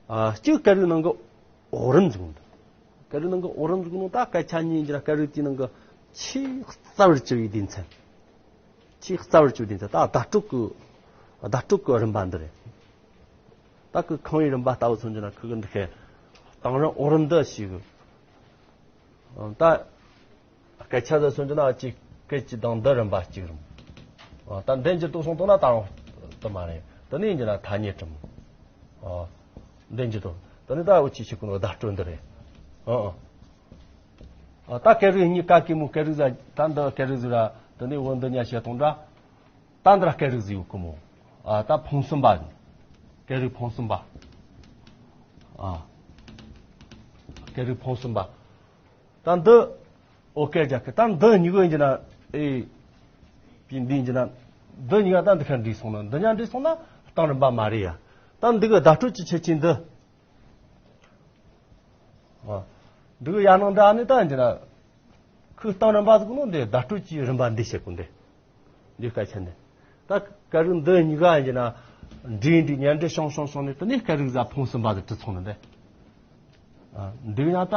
ཨ་གཅིག་སྐད་རིགས་ནང་གི་འོག་རིམ་ཟེར་གོ་ནོ། སྐད་རིགས་ནང་གི་འོག་རིམ་ཟེར་གོ་ནོ་ད་སྐད་ཆ་གཉིས་འགྱུར་སྐད་རིགས་དེའི་ནང་གི་ཆེས་རྩ་བར་གྱུར་པའི་སྡེ་ཚན། ཆེས་རྩ་བར་གྱུར་པའི་སྡེ་ཚན་ད་བརྡ་སྤྲོད་ཀྱི་བརྡ་སྤྲོད་ཀྱི་རིམ་པ་འདི་རེད། ད་ཁོ་ཁང་བའི་རིམ་པ་ལྟ་བུ་མཚོན་རྒྱུ་ན་ཁོ་གི་འདི་ཁའི་གཏང་རིམ་འོག་རིམ་འདི་ཞིག་ད་སྐད་ཆ་ཟེར་སོང་རྒྱུ་ན་གཅིག་སྐད་ཀྱི་གདངས་འདི་རིམ་པ་གཅིག་རིམ། ཨ་ད་འདི་འགྱུར་ལྡོག་སོང་བཏང་ན་ད་རུང་དུ་མ་རེད། དེ་ནས་འགྱུར་ན་ཐ་སྙད་གྲུབ། ཨ་འདི་འགྱུར་ལྡོག་དེ་ནས་ད་འུ་ཅི་ཞིག་གོ་ནོ་བརྡ་སྤྲོད་འདི་རེད། ཨ་ཨ་ད་སྐད་རིགས་གཉིས་ཀ་གི་མོ་སྐད་རིགས་ཟ་ད་འདི་སྐད་རིགས་ཟིག་ར་དེ་ནས་འོ་འདི་ཉག་བཤད་གཏོང་འདྲ། ད་འདི་ར་སྐད་རིགས་ཟིག་ཡོད་གི་མོ། ཨ་ད་ཕུང་གསུམ་པ། སྐད་རིགས་ཕུང་གསུམ་པ། ཨ་སྐད་རིགས་ཕུང་གསུམ་པ། ད་འདི་ཨོ་སྐད་རྒྱག་གི་ད་འདི་གཉིས་ཀ་ཡིན་གྱི་ན་ཨེ་པི་འདི་ཡིན་གྱི་ན་འདི་གཉིས་ཀ་ད་འདི་ཁ་འདྲིས་སོང་ན་འདི་ཉག་འདྲིས་སོང་ན་གཏང་རིམ་པ་མ་རེད་ཡ། ད་འདི་གི་བརྡ་སྤྲོད་ཀྱི་ཁྱད་ཆོས་འདི། ཨ། འདི་གི་ཡར་ནང་འདྲ་ནི་ད་འདི་ན། ཁོས་གཏང་རིམ་པ་ཟེར་གོ་ནོ་འདི་བརྡ་སྤྲོད་ཀྱི་རིམ་པ་འདི་བཤད་གོ་འདི། འདི་སྐད་ཆ་འདི། ད་སྐད་རིགས་འདི་གཉིས་ཀ་ཡིན་ན། འདྲེས་འདྲེས་མཉམ་འདྲེས་བྱུང་བྱུང་བྱུང་ནས་དེ་ནས་སྐད་རིགས་ཟ་ཕུང་གསུམ་པ་ཟེར་གྲུབ་སོང་ནི་འདི། ཨ། འདི་ཡང་ད།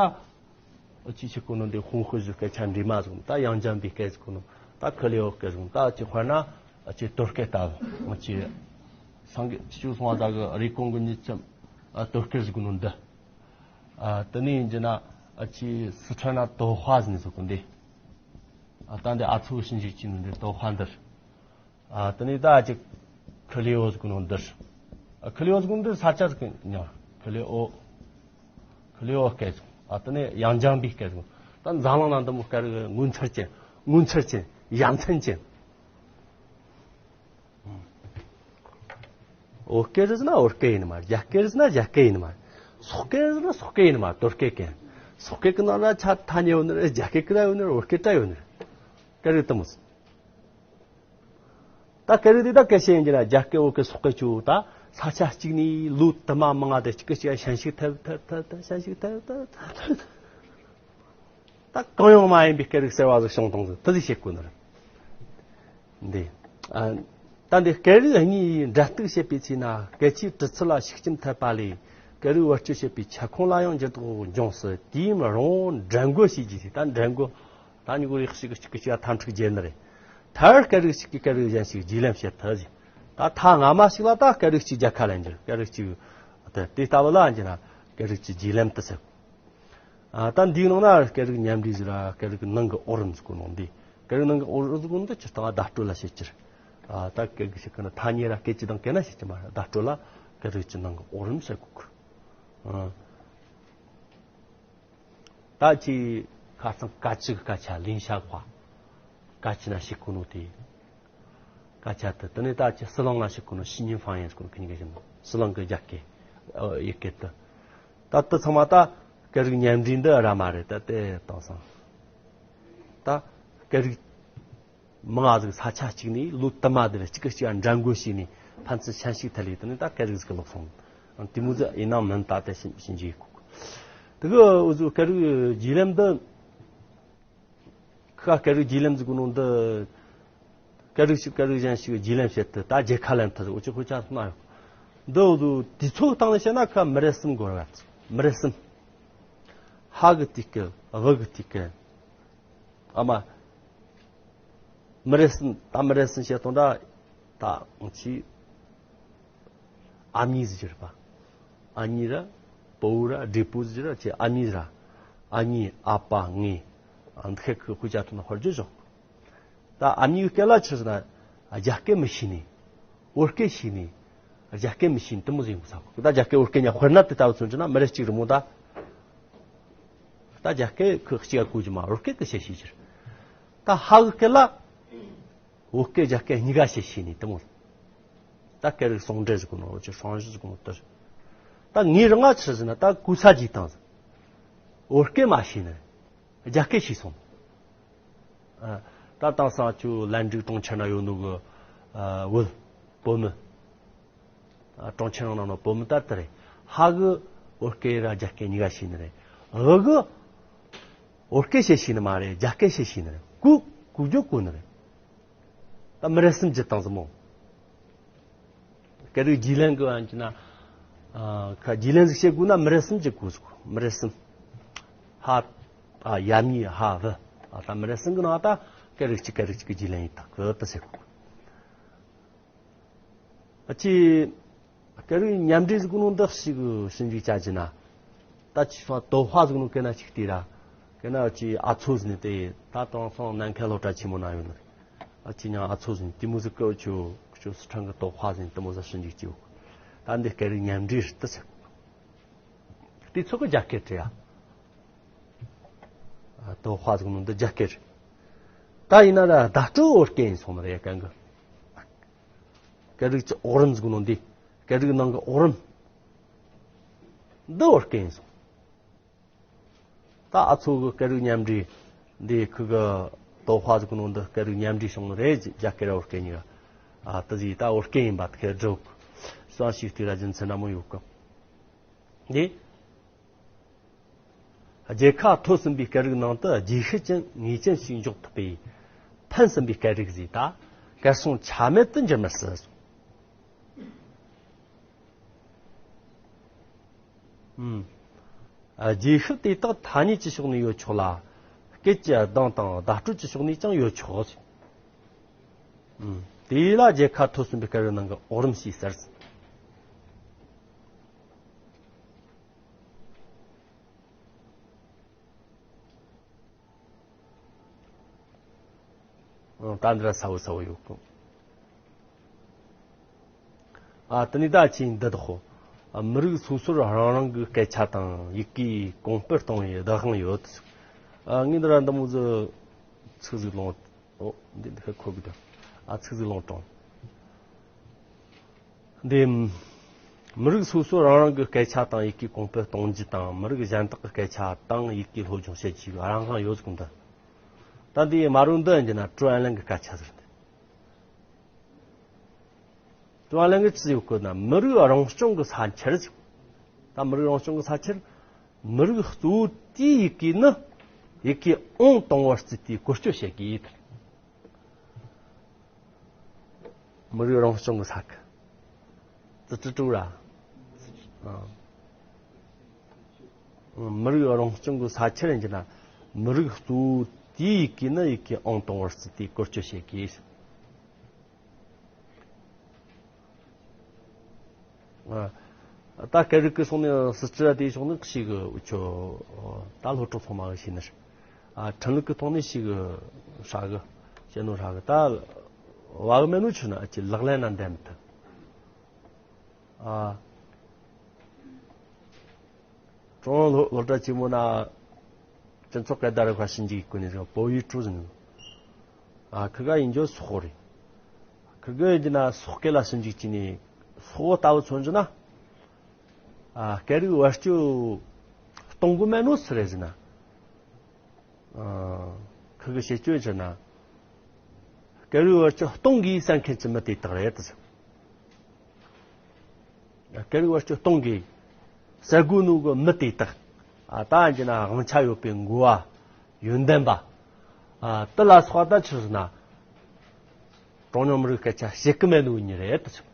ཨ་ཅི་བྱེད་གོ་ནོ་འདི་ཧུང་ཧི་ཞི་སྐད་ཆ་འདྲེས་མ་ཟེར་གོ་ནོ་ད་ཡང་ལྗང་བའི་སྐད་ཟེར་གོ་ནོ་ད་ཁི་ལེ་ཨོ་སྐད་ཟེར་གོ་ནོ་ད་ཅི་དཔེར་ན་ཨ་ཅི་དོལ་སྐད་ལྟ་བུ་ཨ་ཅི་སངས་རྒྱས་བཅུ་གསུང་བ་ཟ་གི་རེ་སྐོང་གི་ཉིད་ཙམ་ཨ་དོལ་སྐད་ཟེར་གོ་ནོ་འདི། ཨ་དེ་ནས་ཡིན་གྱི་ན་ཨ་ཅི་སི་ཁྲོན་ན་དོ་ཧྭ་ཟེར་ནས་ཟེར་གོ་འདི། ཨ་ད་འདི་ཨ་ཚོ་ཞིང་ཞིག་ཅིག་ནི་འདི་དོ་ཧྭ་འདིར། ཨ་དེ་ནས་ད་ཅིག་ཁི་ལེ་ཨོ་ཟེར་གོ་ནོ་འདིར། ཨ་ཁི་ལེ་ཨོ་ཟེར་གོ་ནོ་འདིར་ས་ཆ་ཟེར་གི་ཉོ། ཁི་ལེ་ཨོ། ཁི་ལེ་ཨོ་སྐད་ཟེར་གོ་ནོ། ཨ་དེ་ནས་ཡང་ལྗང་བའི་སྐད་ཟེར་གོ་ནོ། ད་འཛམ་གླིང་ན་འདི་མོ་སྐད་རིགས་ངོ་མཚར་ཅན། ངོ་མཚར་ཅན། ཡ་མཚན་ཅན། ཨོ་སྐད་རེད་ཟེར་ན་ཨོ་སྐད་ཡིན་ནི་མ་རེད། རྒྱ་སྐད་རེད་ཟེར་ན་རྒྱ་སྐད་ཡིན་ནི་མ་རེད། སོག་སྐད་རེད་ཟེར་ན་སོག་སྐད་ཡིན་ནི་མ་རེད། དོལ་སྐད་སྐད། སོག་སྐད་ཀྱི་ནང་ན་ཆ་ཐ་སྙད་ཡོད་ནི་རེད། རྒྱ་སྐད་ཀྱི་ར་ཡོད་ནི་རེད། ཨོ་སྐད་ར་ཡོད་ནི་རེད། སྐད་རིགས་དུ་མོ་ཟེར། ད་སྐད་རིགས་དེ་ད་སྐད་ཆ་ཡིན་གྱི་ན་རྒྱ་སྐད་ཨོ་སྐད་སོག་སྐད་ཆུ་ད་ས་ཆ་གཅིག་ནས་ལོ་དུ་མ་མང་ང་དེ་གཅིག་གི་གཅིག་ཞན་ཞིག་ཐེབས་ཐེབས་ཐེབས་ཐེབས་ཞན་ཞིག་ཐེབས་ཐེབས་ཐེབས། ད་གང་ཡང་མ་ཡིན་པའི་སྐད་རིགས་གསར་བ་ཟིག་བྱུང་བཏང་ཟིག་དེ་ཟིག་བཤད་དགོས་ནི་རེད། འདི། ཨ། ད་འདི་སྐད་རིགས་གཉིས་འདྲ་གཏུག་བྱེད་པའི་ཚེ་ན་སྐད་ཆའི་གྲུབ་ཚུལ་ལ་ཤུགས་རྐྱེན་ཐེབས་པ་ལས་སྐད་རིགས་བེད་སྤྱོད་བྱེད་པའི་ཁྱབ་ཁོངས་ལ་ཡང་འགྱུར་ལྡོག་འབྱུང་སྲིད། དུས་ཡུན་རིང་བོར་འགྲན་རྒོལ་བྱས་རྗེས་ད་འགྲན་རྒོལ། ད་མྱི་གུ་རེ་གཅིག་གིས་གཅིག་གི་གཅིག་ལ་འཐབ་འཁྲུག་བྱས་ནི་རེད། མཐར་སྐད་རིགས་གཅིག་གིས་སྐད་རིགས་གཞན་ཞིག་བརྗེ་ལེན་བྱེད་ཐུབ་ཟིན། ད་ཐ་སྔ་མ་ཞིག་ལ་ད་སྐད་རིགས་གཅིག་རྒྱལ་ཁ་ལེན་རྒྱུ་སྐད་རིགས་གཅིག་དེ་དེ་ལྟ་བུ་ལ་འགྱུར་ན་སྐད་རིགས་གཅིག་བརྗེ་ལེན་དུ་ཟེར། ཨ། ད་འདིའི་ནང་ན་སྐད་རིགས་མཉམ་འདྲེས་ཟེར་ར། སྐད་རིགས་ནང་གི་འོག་རིམ་ཟེར་གོ་ནོ་འདི། སྐད་རིགས་ནང་གི་འོག་རིམ་ཟེར་གོ་ནོ་འདི་སྤྱིར་བཏང་བ་བརྡ་སྤྲོད་ལ་བཤད་ཀྱི་རེད། ཨ། ད་སྐད་གི་ཞིག་གི་ན་ཐ་སྙད་ར་སྐད་ཅིག་དང་སྐད་ན་བཤད་ཀྱི་མ་རེད། བརྡ་སྤྲོད་ལ་སྐད་རིགས་ཀྱི་ནང་གི་འོག་རིམ་བཤད་གོ་གི། ཨ། ད་ཅི་ཁ་སང་སྐད་ཅིག་གི་སྐད་ཆ་ལིན་ཤ་ཁ་སྐད་ཅིག་ན་བཤད་གོ་ནོ་དེ། སྐད་ཆ་དེ་དེ་ནས་ད་ཅི་ཟི་ལིང་ལ་བཤད་གོ་ནོ་ཞི་ཉིན་ཧྥང་ཡན་ཟེར་གོ་ནོ་ཁི་ཉིན་གི་བཞིན་ཟི་ལིང་གི་རྒྱ་སྐད་ཡི་གེ་དེ། ད་དེ་ཚང་མ་ད་སྐད་རིགས་མཉམ་འདྲེས་འདི་ར་མ་རེད། ད་དེ་དེང་སང་ད་སྐད་རིགས་མང་ང་ཟིག་ས་ཆ་གཅིག་ནས་ལོ་དུ་མ་དེ་ར་གཅིག་གི་གཅིག་འགྲན་རྒོལ་བྱས་ནས་ཕན་ཚུན་ཤན་ཤུགས་ཐེབས་ལས་དེ་ནས་ད་སྐད་རིགས་ཟིག་ལོག་སོང་། དེ་མོ་ཟིག་ཡིན་ནམ་མིན་ད་དེ་ཞིབ་ཞིབ་འཇུག་གི་ཡོད་གི། དེ་གི་འུ་ཚོ་སྐད་རིགས་བརྒྱུད་ལམ་འདི། ཁ་སྐད་རིགས་བརྒྱུད་ལམ་ཟེར་གོ་ནོ་འདི། སྐད་རིགས་ཤིག་སྐད་རིགས་གཞན་ཞིག་བརྒྱུད་ལམ་བྱེད་དུས་ད་རྒྱལ་ཁ་ལེན་ཐུབ་འུ་ཅག་ཁོ་ཅག་སོང་ན་ཡོད། འདི་འུ་ཚོ་དུས་ཚོད་སྟེང་ནས་བཤད་ན་ཁ་མི་རེ་གསུམ་འགོར་བ། མི་རེ་གསུམ། ཧ་གི་དུས་སྐབས། བུ་གི་དུས་སྐབས། ཨ་མ། མི་རེ་གསུམ། ད་མི་རེ་གསུམ་བཤད་སྟངས་ད། ད་ང་ཆི། ཨ་མྱེས་ཟེར་གྱི་རེད་པ། ཨ་མྱེས་ར། བུ་བོ་ར། བགྲེས་པོ་ཟེར་གྱི་ར། ཆི་ཨ་མྱེས་ར། ཨ་མྱེས། ཨ་ཕ། ངེ། ཨ། འདི་ཁ་ཁི་ཁོ་ཅག་ཐོག་ན་ཧོར་རྒྱུ་བཞག། ད་ཨ་མྱེས་སྐད་ལ་ཆི་ཟེར་ན། རྒྱ་སྐད་མི་ཤེས་ནི། བོད་སྐད་ཤེས་ནི། རྒྱ་སྐད་མི་ཤེས་ནི་དེ་མོ་ཟིག་ཡོང་གི་ས་གོ། ད་རྒྱ་སྐད་བོད་སྐད་ཉ་དཔེར་ན་དེ་ལྟ་བུ་མཚོན་གྱི་ན་མི་རེ་གཅིག་རེད་མོ་ད། ད་རྒྱ་སྐད་ཁི་གཅིག་ག་གོ་རྒྱུ་མ། བོད་སྐད་གི་བཤད་ཤེས་ཀྱི་རེད། ད་ཧ་གི་སྐད་ལ། བོད་སྐད་རྒྱ་སྐད་གཉིས་ཀ་བཤད་ཤེས་ནི་དེ་མོ། ད་སྐད་རིགས་ཟུང་འབྲེལ་ཟེར་གོ་ནོ། འུ་ཅག་ཧྲང་ཞི་ཟེར་གོ་ནོ་དེ་རེད། ད་ངའི་རང་ང་ཆི་ཟེར་ན་ད་གོ་ས་ཇི་བཏང་ཟེར། བོད་སྐད་མ་ཤེས་ནི། རྒྱ་སྐད་ཤེས་སོང་། ཨ། ད་དེང་སང་ཁྱོད་ལན་ཀྲུའུ་གྲོང་ཁྱེར་ན་ཡོད་ནོ་གི། ཨ། བུ། བུ་མོ། ཨ། གྲོང་ཁྱེར་ནང་ན་ནོ་བུ་མོ་ལྟར་དེ་རེད། ཧ་གི་བོད་སྐད་ར་རྒྱ་སྐད་གཉིས་ཀ་ཤེས་ནི་རེད། བུ་གི་བོད་སྐད་བཤད་ཤེས་ནི་མ་རེད། རྒྱ་སྐད་བཤད་ཤེས་ནི་རེད། གོ། གོ་རྒྱུ་གོ་ནི་རེད། ད་མི་རེ་གསུམ་གྱི་སྟངས་ཟིག་མོ། སྐད་རིགས་བརྒྱུད་ལམ་གི་བར་གྱི་ན། ཨ། ཁ་བརྒྱུད་ལམ་ཟིག་བྱེད་དགོས་ན་མི་རེ་གསུམ་གྱི་གོ་ཟིག་མི་རེ་གསུམ། ཧ། ཨ། ཡ་མྱི་ཧ་བུ། ཨ། ད་མི་རེ་གསུམ་གི་ནང་ད་སྐད་རིགས་གཅིག་སྐད་རིགས་གཅིག་གི་བརྒྱུད་ལམ་ཡིན་ད་གི་ད་ཟེར་གོ། ཨ་ཅི། སྐད་རིགས་མཉམ་འདྲེས་ཟེར་གོ་ནོ་འདི་ཞིག་ཞིབ་འཇུག་བྱ་རྒྱུ་ན། ད་ཅི་སོང་དོ་ཧྭ་ཟེར་གོ་ནོ་སྐད་ན་ཅིག་དེ་ར། སྐད་ན་ཅི་ཨ་ཚོ་ཟེར་ནི་དེ་ད་དེང་སང་ནམ་མཁའི་སློབ་གྲྭ་ཆེན་མོ་ན་ཡོད་ནི་རེད། ཨ་ཅི་ཉང་ཨ་ཚོ་ཟེར་ནི་དེ་མོ་ཟིག་སྐད་ཆོ་ཁྱོད་སི་ཁྲོན་གི་དོ་ཧྭ་ཟེར་ནི་དེ་མོ་ཟིག་ཞིབ་འཇུག་བྱེད་ད་འདི་སྐད་རིགས་མཉམ་འདྲེས་རེད་ད་ཟེར། དེ་ཚོ་གི་རྒྱ་སྐད་རེད་ཡ། ཨ། དོ་ཧྭ་ཟེར་གོ་ནོ་འདི་རྒྱ་སྐད་རེད། ད་ཡིན་ན་ར་བརྡ་སྤྲོད་བོད་སྐད་ཡིན་སོང་ནི་རེད་གང་གི། སྐད་རིགས་ཀྱི་འོག་རིམ་ཟེར་གོ་ནོ་འདི། སྐད་རིགས་ནང་གི་འོག་རིམ། འདི་བོད་སྐད་ཡིན་སོང་། ད་ཨ་ཚོ་གི་སྐད་རིགས་མཉམ་འདྲེས་འདི་ཁུ་གི་དོ་ཧྭ་ཟེར་གོ་ནོ་འདི་སྐད་རིགས་མཉམ་འདྲེས་བྱུང་ནི་རེད། རྒྱ་སྐད་ར་བོད་སྐད་གཉིས་ཀ། ཨ། དེ་ཟིག་ད་བོད་སྐད་ཡིན་པ་དེ་ཁས་སྒྲུབ། སང་ཞིག་དུས་ར་རྒྱུ་མཚན་ན་མོ་ཡོད་གི། འདི། རྒྱལ་ཁ་ཐོབ་ཟིན་པའི་སྐད་རིགས་ནང་དུ་རྗེས་ཤུལ་ཅན་ངེས་ཅན་ཞིག་འཇོག་ཐུབ་པའི་ཕན་ཟིན་པའི་སྐད་རིགས་ཟིག་ད་སྐད་སྲུང་ཆ་མེད་དུ་འགྱུར་མི་སྲིད། ཨུམ། རྗེས་ཤུལ་དེ་དག་ཐ་སྙད་ཀྱི་ཕྱོགས་ནས་ཡོད་ཆོག་ལ། སྐད་ཀྱི་གདངས་དང་བརྡ་སྤྲོད་ཀྱི་ཕྱོགས་ནས་ཀྱང་ཡོད་ཆོག། ཨུམ། དེ་ལ་རྒྱལ་ཁ་ཐོབ་ཟིན་པའི་སྐད་རིགས་ནང་གི་འོག་རིམ་ཞེས་ཟེར། ཨང་། ད་འདི་ར་ཚ་བོ་ཚ་བོ་ཡོད་གི། ཨ། དེ་ནས་ད་ཅི་འདི་དག་ཨ། མི་རིགས་སོ་སོར་རང་རང་གི་སྐད་ཆ་དང་ཡི་གེ་གོང་སྤེལ་གཏོང་བའི་བདག་དབང་ཡོད། ཨ། ངས་འདི་ར་འདི་མོ་ཟིག་ཚིག་ཟིག་ལོངས། ཨོ། འདི་འདི་ཁ་ཁོ་གི་ད། ཨ། ཚིག་ཟིག་ལོངས་དྲངས། འདི། མི་རིགས་སོ་སོ་རང་རང་གི་སྐད་ཆ་དང་ཡི་གེ་གོང་སྤེལ་གཏོང་རྒྱུ་དང་། མི་རིགས་གཞན་དག་གི་སྐད་ཆ་དང་ཡི་གེ་སློབ་སྦྱོང་བྱེད་རྒྱུའི་རང་དབང་ཡོད་ཟེར་གོ་འདི། ད་འདི་མ་རུ་འདི་ཡིན་རྒྱུ་ན་ཀྲོའུ་ཨན་ལན་གི་སྐད་ཆ་ཟེར་འདི། ཀྲོའུ་ཨན་ལན་གི་ཅི་ཡོད་གོ་ན་མི་རིགས་རང་སྐྱོང་གི་ས་ཁྱེར་ཟེར། ད་མི་རིགས་རང་སྐྱོང་གི་ས་ཁྱེར། མི་རིགས་གཙོ་བོ་དེའི་ཡི་གེ་ནི་ཡི་གེ་ཨང་དང་པོར་བརྩིས་ཏེ་བཀོལ་སྤྱོད་བྱེད་དགོས། མི་རིགས་རང་སྐྱོང་གི་ས་ཁུལ། ཙི་ཙི་ཀྲུའུ་ར། ཨ། མི་རིགས་རང་སྐྱོང་གི་ས་ཁྱེར་ཡིན་གྱི་ན། མི་རིགས་གཙོ་བོ་དེའི་ཡི་གེ་ནི་ཡི་གེ་ཨང་དང་པོར་བརྩིས་ཏེ་བཀོལ་སྤྱོད་བྱེད་དགོས། ཨ། ད་སྐད་རིགས་ཀྱི་སོང་ནས་སྲིད་སྤྱི་ར་དེའི་སོང་ནས་ཞིག་གི་འུ་ཆོ་ད་སློབ་གྲོགས་ཚང་མ་གི་ཤེས་ནི་རེད། ཨ་ཁྲིམས་ལུགས་ཀྱི་ཐོག་ནས་ཞིག་གི་ཧྲ་གི་བཤད་ནོ་ཧྲ་གི་ད་བ་གི་མེད་ནོ་ཆུ་ན་ཨ་ཅི་ལག་ལེན་ན་འདེམས་ཐུབ། ཨ། ཀྲུང་དབྱང་སློབ་གྲྭ་ཆེན་མོ་ན་སྤྱི་ཚོགས་སྐད་བརྡ་རིག་པ་ཞིབ་འཇུག་གི་གོ་གནས་ཟིན་པོ་ཡུ་ཀྲུ་ཟིན། ཨ་ཁི་ག་ཡིན་རྒྱུ་སོག་རེད། ཁི་ག་ཡིན་རྒྱུ་ན་སོག་སྐད་ལ་ཞིབ་འཇུག་བྱས་ནས་སོག་ལྟ་བུ་མཚོན་རྒྱུ་ན། ཨ་སྐད་རིགས་བེད་སྤྱོད་གཏོང་གི་མེད་ནོ་སུ་རེད་ཟེར་ན། ཨ་ཁི་གི་བཤད་སྤྱོད་བྱས་ན། སྐད་རིགས་བེད་སྤྱོད་གཏོང་དགོས་བསམ་མཁན་གྱི་མི་དེ་དག་རེད་ཟེར། སྐད་རིགས་བེད་སྤྱོད་གཏོང་དགོས་ཟེར་དགོས་ནོ་གི་མི་དེ་དག་ཨ་ད་ཡིན་རྒྱུ་ན་དབང་ཆ་ཡོད་པའི་འགོ་བ་ཡོན་ཏན་པ། ཨ་དེ་ལ་སོགས་ད་ཆི་ཟེར་ན། གྲངས་ཉུང་མི་རིགས་སྐད་ཆ་བཤད་གི་མེད་ནོ་གཉིས་རེད་ཟེར།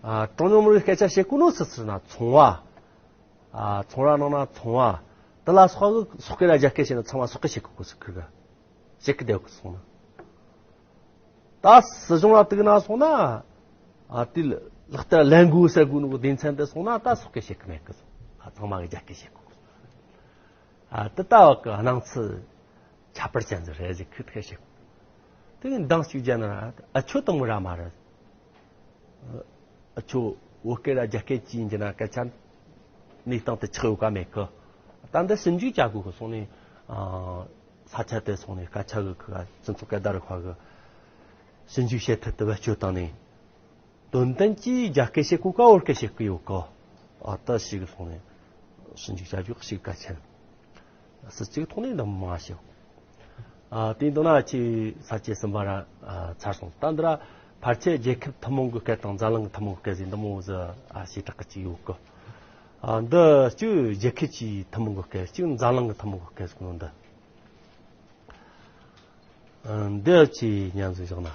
ཨ་གྲངས་ཉུང་མི་རིགས་སྐད་ཆ་བཤད་གོ་ནོ་སུ་ཟེར་ན་ཚོང་བ། ཨ་ཚོང་ར་ནང་ན་ཚོང་བ། དེ་ལ་སོགས་གི་སོག་སྐད་ལ་རྒྱ་སྐད་བཤད་ན་ཚང་མ་སོག་སྐད་བཤད་གི་གོ་སི་ཁུར་གི། བཤད་གི་བསྡད་གོ་སོང་ན། ད་སྲིད་གཞུང་ལ་གཏུག་ན་སོང་ན། ཨ་དེ་ལག་བསྟར་ལེན་དགོས་ཟེར་དགོས་ནོ་གི་སྡེ་ཚན་དེ་སོང་ན་ད་སོག་སྐད་བཤད་གི་མེད་གི་སོང་། ཨ་ཚང་མ་གི་རྒྱ་སྐད་བཤད་གི་གོ་སོང་། ཨ་དེ་ལྟ་བུ་གི་སྣང་ཚུལ་ཁྱད་པར་ཅན་ཟིག་རེད་ཟེར་ཁུ་ཐེ་ཞིག་དེ་གི་འདང་ཞིག་བརྒྱབ་ན་ཨ་ཆོ་དང་མོ་ར་མ་རེད། ཨ་ཆོ་བོད་སྐད་ར་རྒྱ་སྐད་ཅིག་ཡིན་གྱི་ན་སྐད་ཆ་གནས་སྟངས་དེ་ཆགས་ཡོད་ག་མེད་གི། ད་འདི་ཞིབ་འཇུག་བྱ་དགོས་གི་སོང་ནས་ཨ་ས་ཆ་དེ་སོང་ནས་སྐད་ཆ་གི་ཁུ་སྤྱི་ཚོགས་སྐད་བརྡ་རིག་པ་གི་ཞིབ་འཇུག་བྱེད་ཐབས་དེ་བེད་སྤྱོད་བཏང་ནས། དོན་དམ་གྱིས་རྒྱ་སྐད་བཤད་གོ་ག་བོད་སྐད་བཤད་གི་ཡོད་གི། ཨ་ད་ཞིག་སོང་ནས་ཞིབ་འཇུག་བྱ་རྒྱུ་ཞིག་གལ་ཆེན། སྲིད་སྤྱི་གི་ཐོག་ནས་འདི་མང་ཞིག་ཨ་དེ་འདི་ན་ཆེ་ས་བཅད་གསུམ་པ་ར་ཨ་ཚར་སོང་། ད་འདི་ར་ཕལ་ཆེར་རྒྱལ་ཁབ་ཐུན་མོང་གི་སྐད་དང་འཛམ་གླིང་གི་ཐུན་མོང་གི་སྐད་ཟེར་འདི་མོ་ཟི་ཨ་བྱེ་བྲག་གི་ཅིག་ཡོད་གི། ཨ་འདི་གཅིག་རྒྱལ་ཁབ་ཀྱི་ཐུན་མོང་གི་སྐད། གཅིག་འཛམ་གླིང་གི་ཐུན་མོང་གི་སྐད་ཟེར་གོ་ནོ་འདི། ཨ་འདི་ཅི་ཉམས་སུ་བཞག་ན།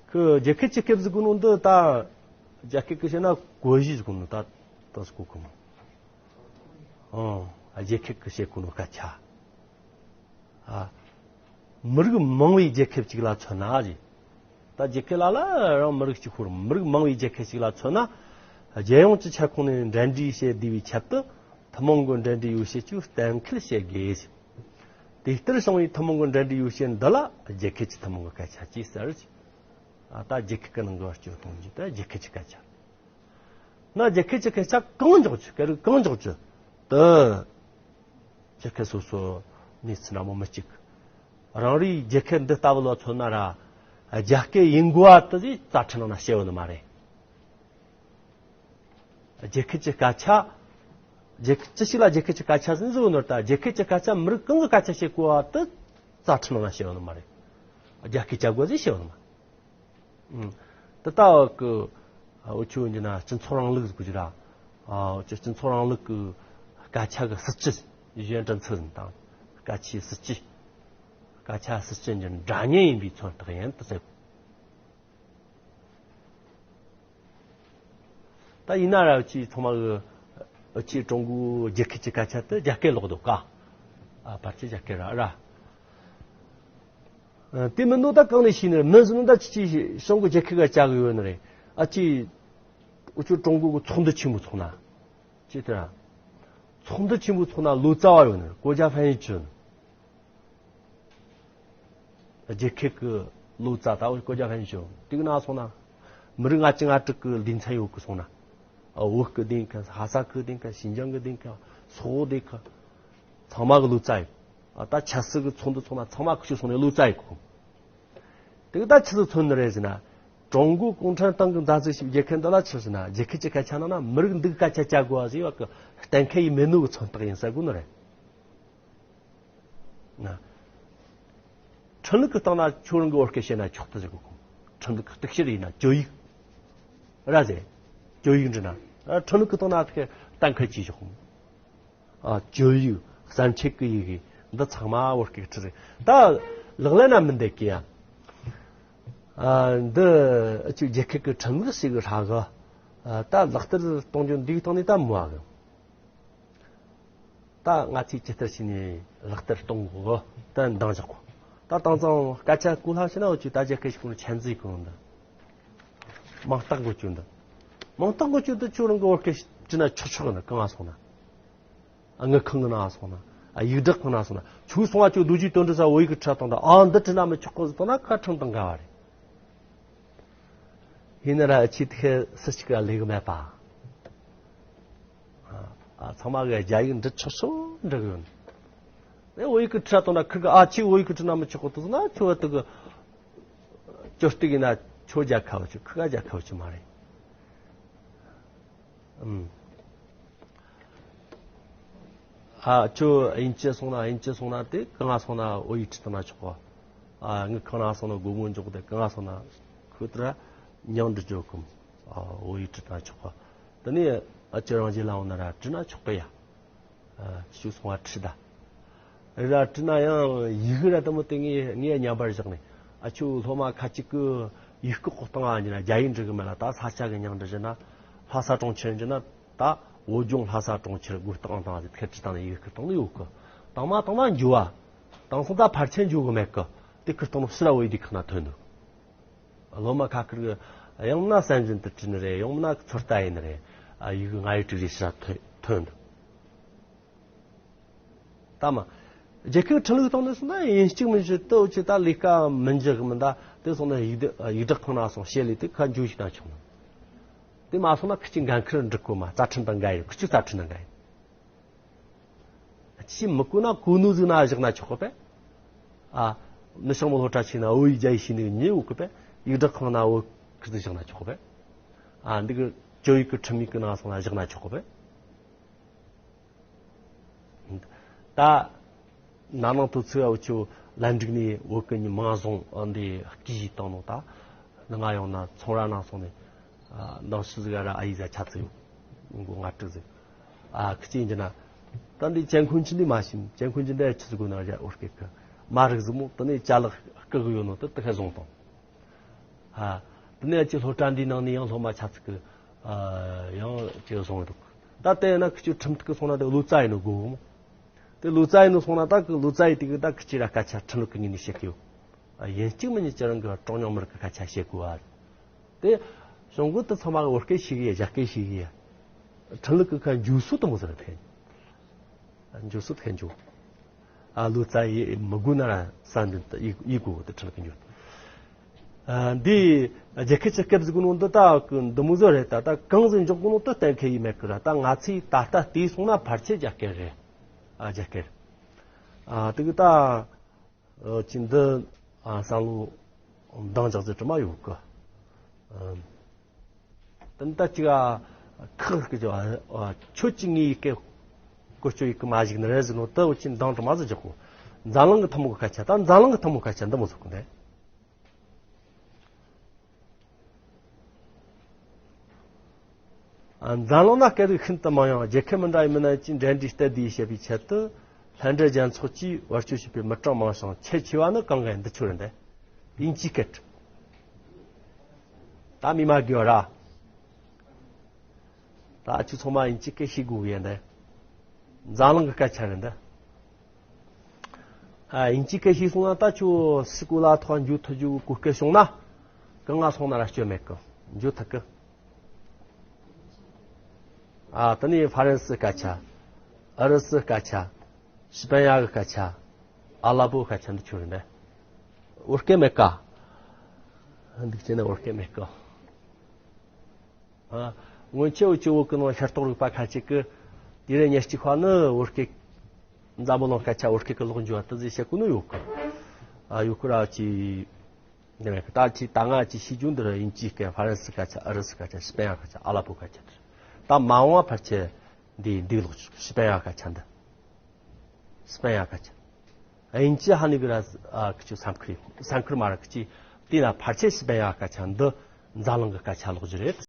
ཁོས་རྒྱལ་ཁབ་ཀྱི་སྐད་ཟེར་གོ་ནོ་འདི་ད་རྒྱ་སྐད་ཀྱི་བཤད་ན་གོ་གཞི་ཟེར་གོ་ནོ་ད་ད་ཟེར་གོ་གི་མོ། ཨོ་རྒྱལ་ཁབ་ཀྱི་བཤད་གོ་ནོ་སྐད་ཆ། ཨ་མི་རིགས་མང་བའི་རྒྱལ་ཁབ་ཅིག་ལ་མཚོན་ན་ཟེར། ད་རྒྱལ་ཁབ་ལ་ལ་རང་མི་རིགས་གཅིག་ཤོར་མི་རིགས་མང་བའི་རྒྱལ་ཁབ་ཅིག་ལ་མཚོན་ན། རྒྱལ་ཡོངས་ཀྱི་ཁྱབ་ཁོངས་ནས་འབྲེལ་འདྲིས་བྱེད་བདེ་བའི་ཆེད་དུ་ཐུན་མོང་གི་འབྲེལ་འདྲིས་ཡོ་བྱད་ཅིག་གཏན་འཁེལ་བྱེད་དགོས། དེ་ལྟར་བྱུང་བའི་ཐུན་མོང་གི་འབྲེལ་འདྲིས་ཡོ་བྱད་འདི་ལ་རྒྱལ་ཁབ་ཀྱི་ཐུན་མོང་གི་སྐད་ཆ་ཅེས་ཟེར། ཨ་ད་རྒྱལ་ཁབ་ཀྱི་ནང་གི་བེད་སྤྱོད་གཏོང་རྒྱུ་དེ་རྒྱལ་ཁབ་ཀྱི་སྐད་ཆ། ན་རྒྱལ་ཁབ་ཀྱི་སྐད་ཆ་གང་འཇོག་རྒྱུ་སྐད་རིགས་གང་འཇོག་རྒྱུ་དེ། རྒྱལ་ཁབ་སོ་སོ་གནས་ཚུལ་འདྲ་མོ་མི་གཅིག་རང་རེའི་རྒྱལ་ཁབ་འདི་ལྟ་བུ་ལ་མཚོན་ན་ར། རྒྱ་སྐད་ཡིན་དགོས་པ་དེ་ཟིག་རྩ་ཁྲིམས་ནང་ན་བཤད་ཡོད་ནི་མ་རེད། རྒྱལ་ཁབ་ཀྱི་སྐད་ཆ། རྒྱལ་ཁབ་ཅི་ཞིག་ལ་རྒྱལ་ཁབ་ཀྱི་སྐད་ཆ་ཟེར་ནི་ཟིག་ཡོད་ནོ་ད་རྒྱལ་ཁབ་ཀྱི་སྐད་ཆ་མི་རིགས་གང་གི་སྐད་ཆ་བཤད་དགོས་པ་དེ་རྩ་ཁྲིམས་ནང་ན་བཤད་ཡོད་ནི་མ་རེད། རྒྱ་སྐད་བྱ་དགོས་ཟིག་བཤད་ཡོད་ནི་མ་རེད། ཨུམ། དེ་ལྟ་བུ་གི་འུ་ཆོ་འདི་ན་སྤྱི་ཚོགས་རིང་ལུགས་ཟེར་གོ་རྒྱུ་ར། ཨ་འུ་ཆོ་སྤྱི་ཚོགས་རིང་ལུགས་ཀྱི་སྐད་ཆ་གི་སྲིད་ཇུས་གཞན་དྲི་མཚུར་ཟིན་དང་། སྐད་ཆའི་སྲིད་ཇུས། སྐད་ཆ་སྲིད་ཇུས་འདི་འདྲ་མཉམ་ཡིན་པའི་མཚོན་རྟགས་ཡིན་དུ་ཟེར། ད་ཡིན་ན་ར་འུ་ཆོ་ཚང་མ་གི་འུ་ཆོ་ཀྲུང་གོའི་རྒྱལ་ཁབ་ཀྱི་སྐད་ཆ་དེ་རྒྱ་སྐད་ལོག་འདུག་ག་ཨ་ཕལ་ཆེར་རྒྱ་སྐད་ར་ར། ཨ་དེ་མིན་ནོ་ད་གང་ནས་ཤེས་ནི་རེད། མིན་ཟེར་ན་ད་ཅི་ཅི་བྱུང་གི་རྒྱལ་ཁབ་ག་བཅའ་གི་ཡོད་ནི་རེད། ཨ་ཅི་འུ་ཆོ་ཀྲུང་གོ་གི་ཚོགས་འདུ་ཆེན་མོ་ཚོགས་ན། ཅི་ལྟར། ཚོགས་འདུ་ཆེན་མོ་ཚོགས་ན་ལོ་ཙཱ་བ་ཡོད་ནི་རེད། 国家翻译局། རྒྱལ་ཁབ་ཀྱི་ལོ་ཙཱ་ད་འུ་国家翻译局། དེ་གི་ནང་སོང་ན། མི་རིགས་ལྔ་བཅུ་ང་དྲུག་གི་སྡེ་ཚན་ཡོད་གི་སོང་ན། ཨ་བོད་ཀྱི་སྡེ་ཁག་ཧ་ས་ཁུལ་སྡེ་ཁག་ཤིན་ཅང་གི་སྡེ་ཁག་སོག་སྡེ་ཁག་ཚང་མ་གི་ལོ་ཙཱ་ཡོད། ཨ་ད་ཆབ་སྲིད་ཀྱི་ཚོགས་འདུ་ཚོགས་ན་ཚང་མ་ཁུ་ཆུ་སོང་ནས་ལོ་ཙཱ་ཡོད་གི། དེ་གི་ད་ཆི་ཟིག་མཚོན་ནི་རེད་ཟེར་ན། ཀྲུང་གོ་གུང་ཁྲན་ཏང་གི་མཛའ་བརྩེ་ཞིག་རྒྱལ་ཁབ་འདི་ལ་ཆི་ཟེར་ན་རྒྱལ་ཁབ་ཀྱི་སྐད་ཆ་ནང་ན་མི་རིགས་འདི་གི་སྐད་ཆ་བཅའ་དགོས་པ་ཟེར་བ་གི་གཏན་འཁེལ་ཡི་མེད་ནོ་གི་མཚོན་རྟགས་ཡིན་ཟེར་དགོས་ནི་རེད། ན། ཁྲིམས་ལུགས་ཀྱི་སྟེང་ན་ཁྱོད་རང་གི་བོད་སྐད་བཤད་ན་ཆོག་ཏུ་ཟེར་གོ་གོ། ཁྲིམས་ལུགས་ཀྱི་གཏུག་བཤེར་ཡིན་ན་བཅོ་ཡིག་ར་ཟེར། བཅོ་ཡིག་འབྲི་ན། ཨ་ཁྲིམས་ལུགས་ཀྱི་སྟེང་ན་ཁེ་གཏན་འཁེལ་བྱས་ཆོག་གོ། ཨ་བཅོ་ཡིག་གསལ་འཕྲད་ཀྱི་ཡི་གེ་འདི་ཚང་མ་བོད་སྐད་ཁྲིད་ཟེར། ད་ལག་ལེན་ན་མི་འདེད་ཀི་ཡ། ཨ་འདི་ཨ་ཅིག་རྒྱལ་ཁབ་ཀྱི་ཁྲིམས་ལུགས་ཞིག་གི་ཧྲ་གི། ཨ་ད་ལག་བསྟར་གཏོང་རྒྱུ་འདིའི་སྟེང་ནས་ད་མོ་བ་གི། ད་ང་ཚོས་ཇི་ལྟར་བྱས་ནས་ལག་བསྟར་གཏོང་དགོས་ད་འདང་བཞག་གོ། ད་དེང་སང་སྐད་ཆ་གོ་སླ་ཤེ་ན་འུ་ཆོས་ད་རྒྱ་སྐད་ཞིག་གོ་ན་ཆན་ཙི་གོ་འདི། མིང་བཏགས་དགོས་རྒྱུ་འདི། མིང་བཏགས་དགོས་རྒྱུ་འདི་ཁྱོད་རང་གི་བོད་སྐད་བྲིས་ན་ཆོག་ཆོག་ནི་གང་ང་སོང་ན། ཨ། དངུལ་ཁང་གི་ནང་སོང་ན། ཨ། ཡིག་བསྒྲགས་ཁང་ནང་སོང་ན། ཁྱོད་སོང་བ་ཁྱོད་རྡོ་རྗེ་དོན་གྲུབ་ས་བོད་ཡིག་གི་ཁྲིད་སྟངས་དང་། ཨ། འདི་བྲིས་ན་མི་ཆོག་གི་ཟེར་བཏང་ན་ཁ་ཁྲིམས་དང་འགལ་བ་རེད། ཡིན་ན་ར་ཁྱེད་ཁ་སུ་གཅིག་ག་ལས་གི་མེད་པ། ཨ། ཚང་མ་གི་རྒྱ་ཡིག་འབྲི་ཆོག་ཆོག་འབྲི་གི་ཡོད། ཨེ། བོད་ཡིག་གི་ཁྲིད་སྟངས་ན་ཁི་གི། ཨ། ཁྱེད་བོད་ཡིག་གི་ཁྲིད་ན་མི་ཆོག་གི་འདུག་ཟེར་ན། ཁྱོད་དེ་གི་ཅོ་སྟེ་གི་ན་ཁྱོད་རྒྱལ་ཁ་བ་ཆོག། ཁི་ག་རྒྱལ་ཁ་བ་ཆོག་མ་རེད། ཨུམ། ཨ། ཁྱོད་དབྱིན་ཇི་སོང་ན། དབྱིན་ཇི་སོང་ན་དེ་གང་ང་སོང་ན་བོད་ཡིག་ཁྲིད་བཏང་ན་ཆོག་གི། ཨ། དངུལ་ཁང་ནང་སོང་ན་སྒོར་མོ་འཇོག་དེ་གང་ང་སོང་ན་ཁོ་ད་ར་མིང་འབྲི་རྒྱུ་གི། ཨ། བོད་ཡིག་ཁྲིད་བཏང་ཆོག་གི། དེ་ནས་ཨ་ཁྱོད་རང་རྒྱལ་ལ་འོང་ན་ར་བྲིས་ན་ཆོག་གི་ཡ། ཨ། ཁྱོད་སོང་བ་ཁྲིད་ད། རེད་ར། བྲིས་ན་ཡང་ཡི་གེ་ར་དེ་མོ་དེ་ངས་ངས་མཉམ་པར་བཞག་ནས། ཨ། ཁྱོད་སློབ་མ་ཁ་ཅིག་གི་ཡིག་སྐོགས་བཏང་བ་ཡིན་ན་རྒྱ་ཡིག་འབྲི་གི་མེད་ལ། ད་ས་ཆ་གི་མིང་འབྲི་བཞིན་ན། ལྷ་ས་གྲོང་ཁྱེར་འབྲི་ན། ད་བོད་ལྗོངས་ལྷ་ས་གྲོང་ཁྱེར་སྒོ་བཏགས་བཏང་ཟེར་ཁ་བྲིས་བཏང་ནས་ཡི་གེ་བཏང་ནི་ཡོད་གི། བཏང་མ་བཏང་ན་འགྱོ་བ། བཏང་སོང་ད་ཕལ་ཆེར་འགྱོ་གི་མེད་གི། དེ་ཁུར་བཏང་ནོ་ཕྱིར་ར་བོད་ཡིག་སྡེ་ཁག་ན་ཐོན་འདུག། སློབ་མ་ཁ་ཁུར་གི་ཡང་ན་གསན་བཞིན་དུ་བྲིས་ནི་རེད། ཡང་ན་ཚོད་ལྟ་ཡིན་ནི་རེད། ཨ། ཡི་གེ་ང་ཡིག་བྲིས་རེས་ཕྱིར་ར་ཐོན་ཐོན་འདུག། ད་མ། རྒྱལ་ཁབ་ཁྲིམས་ལུགས་སྟེང་ནས་སོང་ན་ཡིན་གཅིག་མིན་གཅིག་ཏུ་ཅི་ད་ལས་ཀ་མི་འཇུག་མི་འདའ་དེ་སོང་ན་ཡིག་སྡེ་ཡིག་བསྒྲགས་ཁང་ན་སོང་བཤད་ལས་དེ་ཁ་འཇུ་ཞིག་ན་ཆོག་ནི། དེ་མ་སོང་ན་ཁི་ཅི་འགན་ཁུར་འགྲིག་གོ་མ། རྩ་ཁྲིམས་དང་འགལ་ཡོད། ཁི་ཅི་རྩ་ཁྲིམས་དང་འགལ་ཡོད། ཅི་མི་གོ་ན་གོ་ནོ་ཟིག་ན་བཞག་ན་ཆོག་གོ་པས། ཨ། མི་ཤང་མོ་སློབ་གྲྭ་ཆེ་ན་བོད་ཡིག་རྒྱ་ཡིག་ཤེས་ནི་ཉེ་བོ་གོ་པས། ཡིག་བསྒྲགས་ཁང་ན་བོད་ཁུར་ཟིག་བཞག་ན་ཆོག་གོ་པས། ཨ། འདི་གི་ཅོ་ཡིག་གི་ཁྲིམས་ཡིག་གི་ནང་སོང་ན་བཞག་ན་ཆོག་གོ་པས། ད་ན་ནིང་དུས་ཚོད་འུ་ཆོ་ལན་འགྲིག་ནས་བོད་ཀྱི་མིང་བཟང་འདི་སྐད་ཡིག་བཏང་ནོ། ད་ང་ཡོང་ན་ཚོང་ར་ནང་སོང་ནས། ཨ། འདང་ཞིག་ཟིག་ར་ཨ་ཡིག་ཟ་ཆ་ཚིག་ཡོད། མགོ་ང་དྲུག་ཟིག། ཨ། ཁི་ཅི་ཡིན་གྱི་ན། ད་འདི་ཅན་ཁུན་ཆི་འདི་མ་ཤིམ། ཅན་ཁུན་ཆི་འདི་ཆི་ཟིག་གོ་ན་རྒྱ་བོད་སྐད་གི་མ་རིག་ཟིག་མོ། དེ་ནས་ཅ་ལག་སྐུ་གི་ཡོད་ནོ་དེ་དེ་ཁ་བཟུང་བཏང་། ཨ། དེ་ནས་ཅི་སློབ་གྲྭ་འདིའི་ནང་ནས་ཡང་སློབ་མ་ཆ་ཚིག་གི། ཨ། ཡང་ཅི་སོང་འདུག། ད་དེ་ན་ཁི་ཅི་ཁྲིམས་གཏུག་གི་སོང་ན་དེ་ལོ་ཙཱ་ཡིན་ནོ་དགོས་མོ། དེ་ལོ་ཙཱ་ཡིན་ནོ་སོང་ན་ད་གི་ལོ་ཙཱ་ཡི་དེ་གི་ད་ཁི་ཅི་ར་སྐད་ཆ་ཁྲིམས་ལུགས་གི་ངོས་ནས་བཤད་གི་ཡོད། ཨ། ཡིན་གཅིག་མིན་གཉིས་ཅི་རང་གི་གྲངས་ཉུང་མི་རིགས་གི་སྐད་ཆ་བཤད་དགོས་བ། དེ་གཞུང་གི་དེ་ཚང་མ་གི་བོད་སྐད་ཤེས་གི་ཡ། རྒྱ་སྐད་ཤེས་གི་ཡ། ཁྲིམས་ལུགས་གི་ཁ་འཇུག་སྲོལ་དེ་མོ་ཟེར་ཐལ། འཇུག་སྲོལ་ཐལ་འཇུག། ཨ། ལོ་ཙཱ་ཡི་མི་དགོས་ན་ར་ས་འདི་ཡི་ཡི་གོ་དེ་ཁྲིམས་ལུགས་གི་འཇུག། ཨ། འདི་རྒྱལ་ཁབ་ཀྱི་སྐད་ཟིག་གི་ནང་དུ་ད་འདི་མོ་ཟིག་རེད། ད་ད་གང་ཟིག་འཇོག་དགོས་ནོ་དེ་གཏན་འཁེལ་ཡི་མེད་གི་ར། ད་ང་ཚོས་ད་ལྟ་བལྟས་སོང་ན་ཕལ་ཆེར་རྒྱ་སྐད་རེད། ཨ། རྒྱ་སྐད། ཨ། དེ་གི་ད། ཨ། ཅི་འདི། ཨ། བསམ་བློ་འདང་རྒྱག་རྒྱུ་དྲི་མ་ཡོད་གི། ཨ། དེ་ནི་ད་ཅིག། ཨ། ཁག་གི་ཅོ། ཨ། ཁྱོད་ཀྱིས་ངའི་སྐད་བཀོལ་སྤྱོད་ཡི་གི་མ་ཞིག་ནི་རེད་ཟེར་ནོ་དེ་འུ་ཅི་འདང་དྲི་མ་ཟིག་རྒྱག་གོ། འཛམ་གླིང་གི་ཐུན་མོང་གི་སྐད་ཆ། ད་འཛམ་གླིང་གི་ཐུན་མོང་སྐད་ཆ་འདི་མོ་ཟིག་གི་འདི། ཨ། འཛམ་གླིང་ན་སྐད་རིགས་ཤིན་ཏུ་མང་ཡང་། རྒྱལ་ཁབ་མི་འདྲ་བའི་མི་སྣ་ཀྱིས་འབྲེལ་འདྲིས་གཏད་དེ་བཤད་པའི་ཆེད་དུ། ལྷན་འབྲེལ་རྒྱལ་ཚོགས་ཀྱིས་བེད་སྤྱོད་བྱས་པའི་མི་གྲངས་མང་ཞིང་ཁྱད་ཆེ་བ་ནི་གང་ག་འདི་ཆོ་རེད་འདི། དབྱིན་ཇིའི་སྐད། ད་མི་མ་དགོས་ར། ད་ཁྱོད་ཚང་མ་དབྱིན་ཇིའི་སྐད་ཤེས་དགོས་ཡིན་འདི། འཛམ་གླིང་གི་སྐད་ཆ་རེད་འདི། ཨ། དབྱིན་ཇིའི་སྐད་ཤེས་སོང་ན་ད་ཁྱོད་སི་ཀུ་ལ་ཐོག་འཇུག་ཐུབ་རྒྱུ་གོ་སྐད་བྱུང་ན། གང་ང་སོང་ན་ར་སྐྱོན་མེད་གི། འཇུག་ཐུབ་གི། ཨ། དེ་ནས་ཧྥ་རན་སི་སྐད་ཆ། ཨུ་རུ་སུ་སྐད་ཆ། སི་པན་ཡ་གི་སྐད་ཆ། ཨ་ལ་པོ་སྐད་ཆ་འདི་ཆོ་རེད་འདི། བོད་སྐད་མེད་ཀ། འདུག་ཅེ་ན་བོད་སྐད་མེད་ཀ། ཨ། སྔོན་ཆད་འུ་ཅོ་བོད་ཀྱི་ནང་ཤ་སྟག་རིག་པ་ཁ་ཅིག་གིས་དུས་རབས་ཉེར་གཅིག་པ་ནི་བོད་སྐད། འཛམ་བུ་གླིང་སྐད་ཆ་བོད་སྐད་ཀྱི་ལོག་འགྱོ་བ་དེ་ཟིག་བཤད་གོ་ནི་ཡོད་གི། ཨ། ཡོད་གི་ར་ཅི། འདི་རེད། ད་ཅི་ད་ང་ཅི་ཤེས་རྒྱུ་འདི་རེད། དབྱིན་ཇིའི་སྐད། ཧྥ་རན་སི་སྐད་ཆ། ཨུ་རུ་སུ་སྐད་ཆ། སི་པན་ཡ་སྐད་ཆ། ཨ་ལ་པོ་སྐད་ཆ་རེད། ད་མ་འོངས་པ་ཕལ་ཆེར་འདི་འདི་ལོག་སི་པན་ཡ་སྐད་ཆ་འདི། སི་པན་ཡ་སྐད་ཆ། དབྱིན་ཇི་ཧ་ནི་གི་ར། ཨ། ཁི་ཆོ་སེམས་ཁུར་སེམས་ཁུར་མ་ར་ཁི་ཆི། དེ་ན་ཕལ་ཆེར་སི་པན་ཡ་སྐད་ཆ་འདི་འཛམ་གླིང་གི་སྐད་ཆ་ལོག་རྒྱུ་རེད།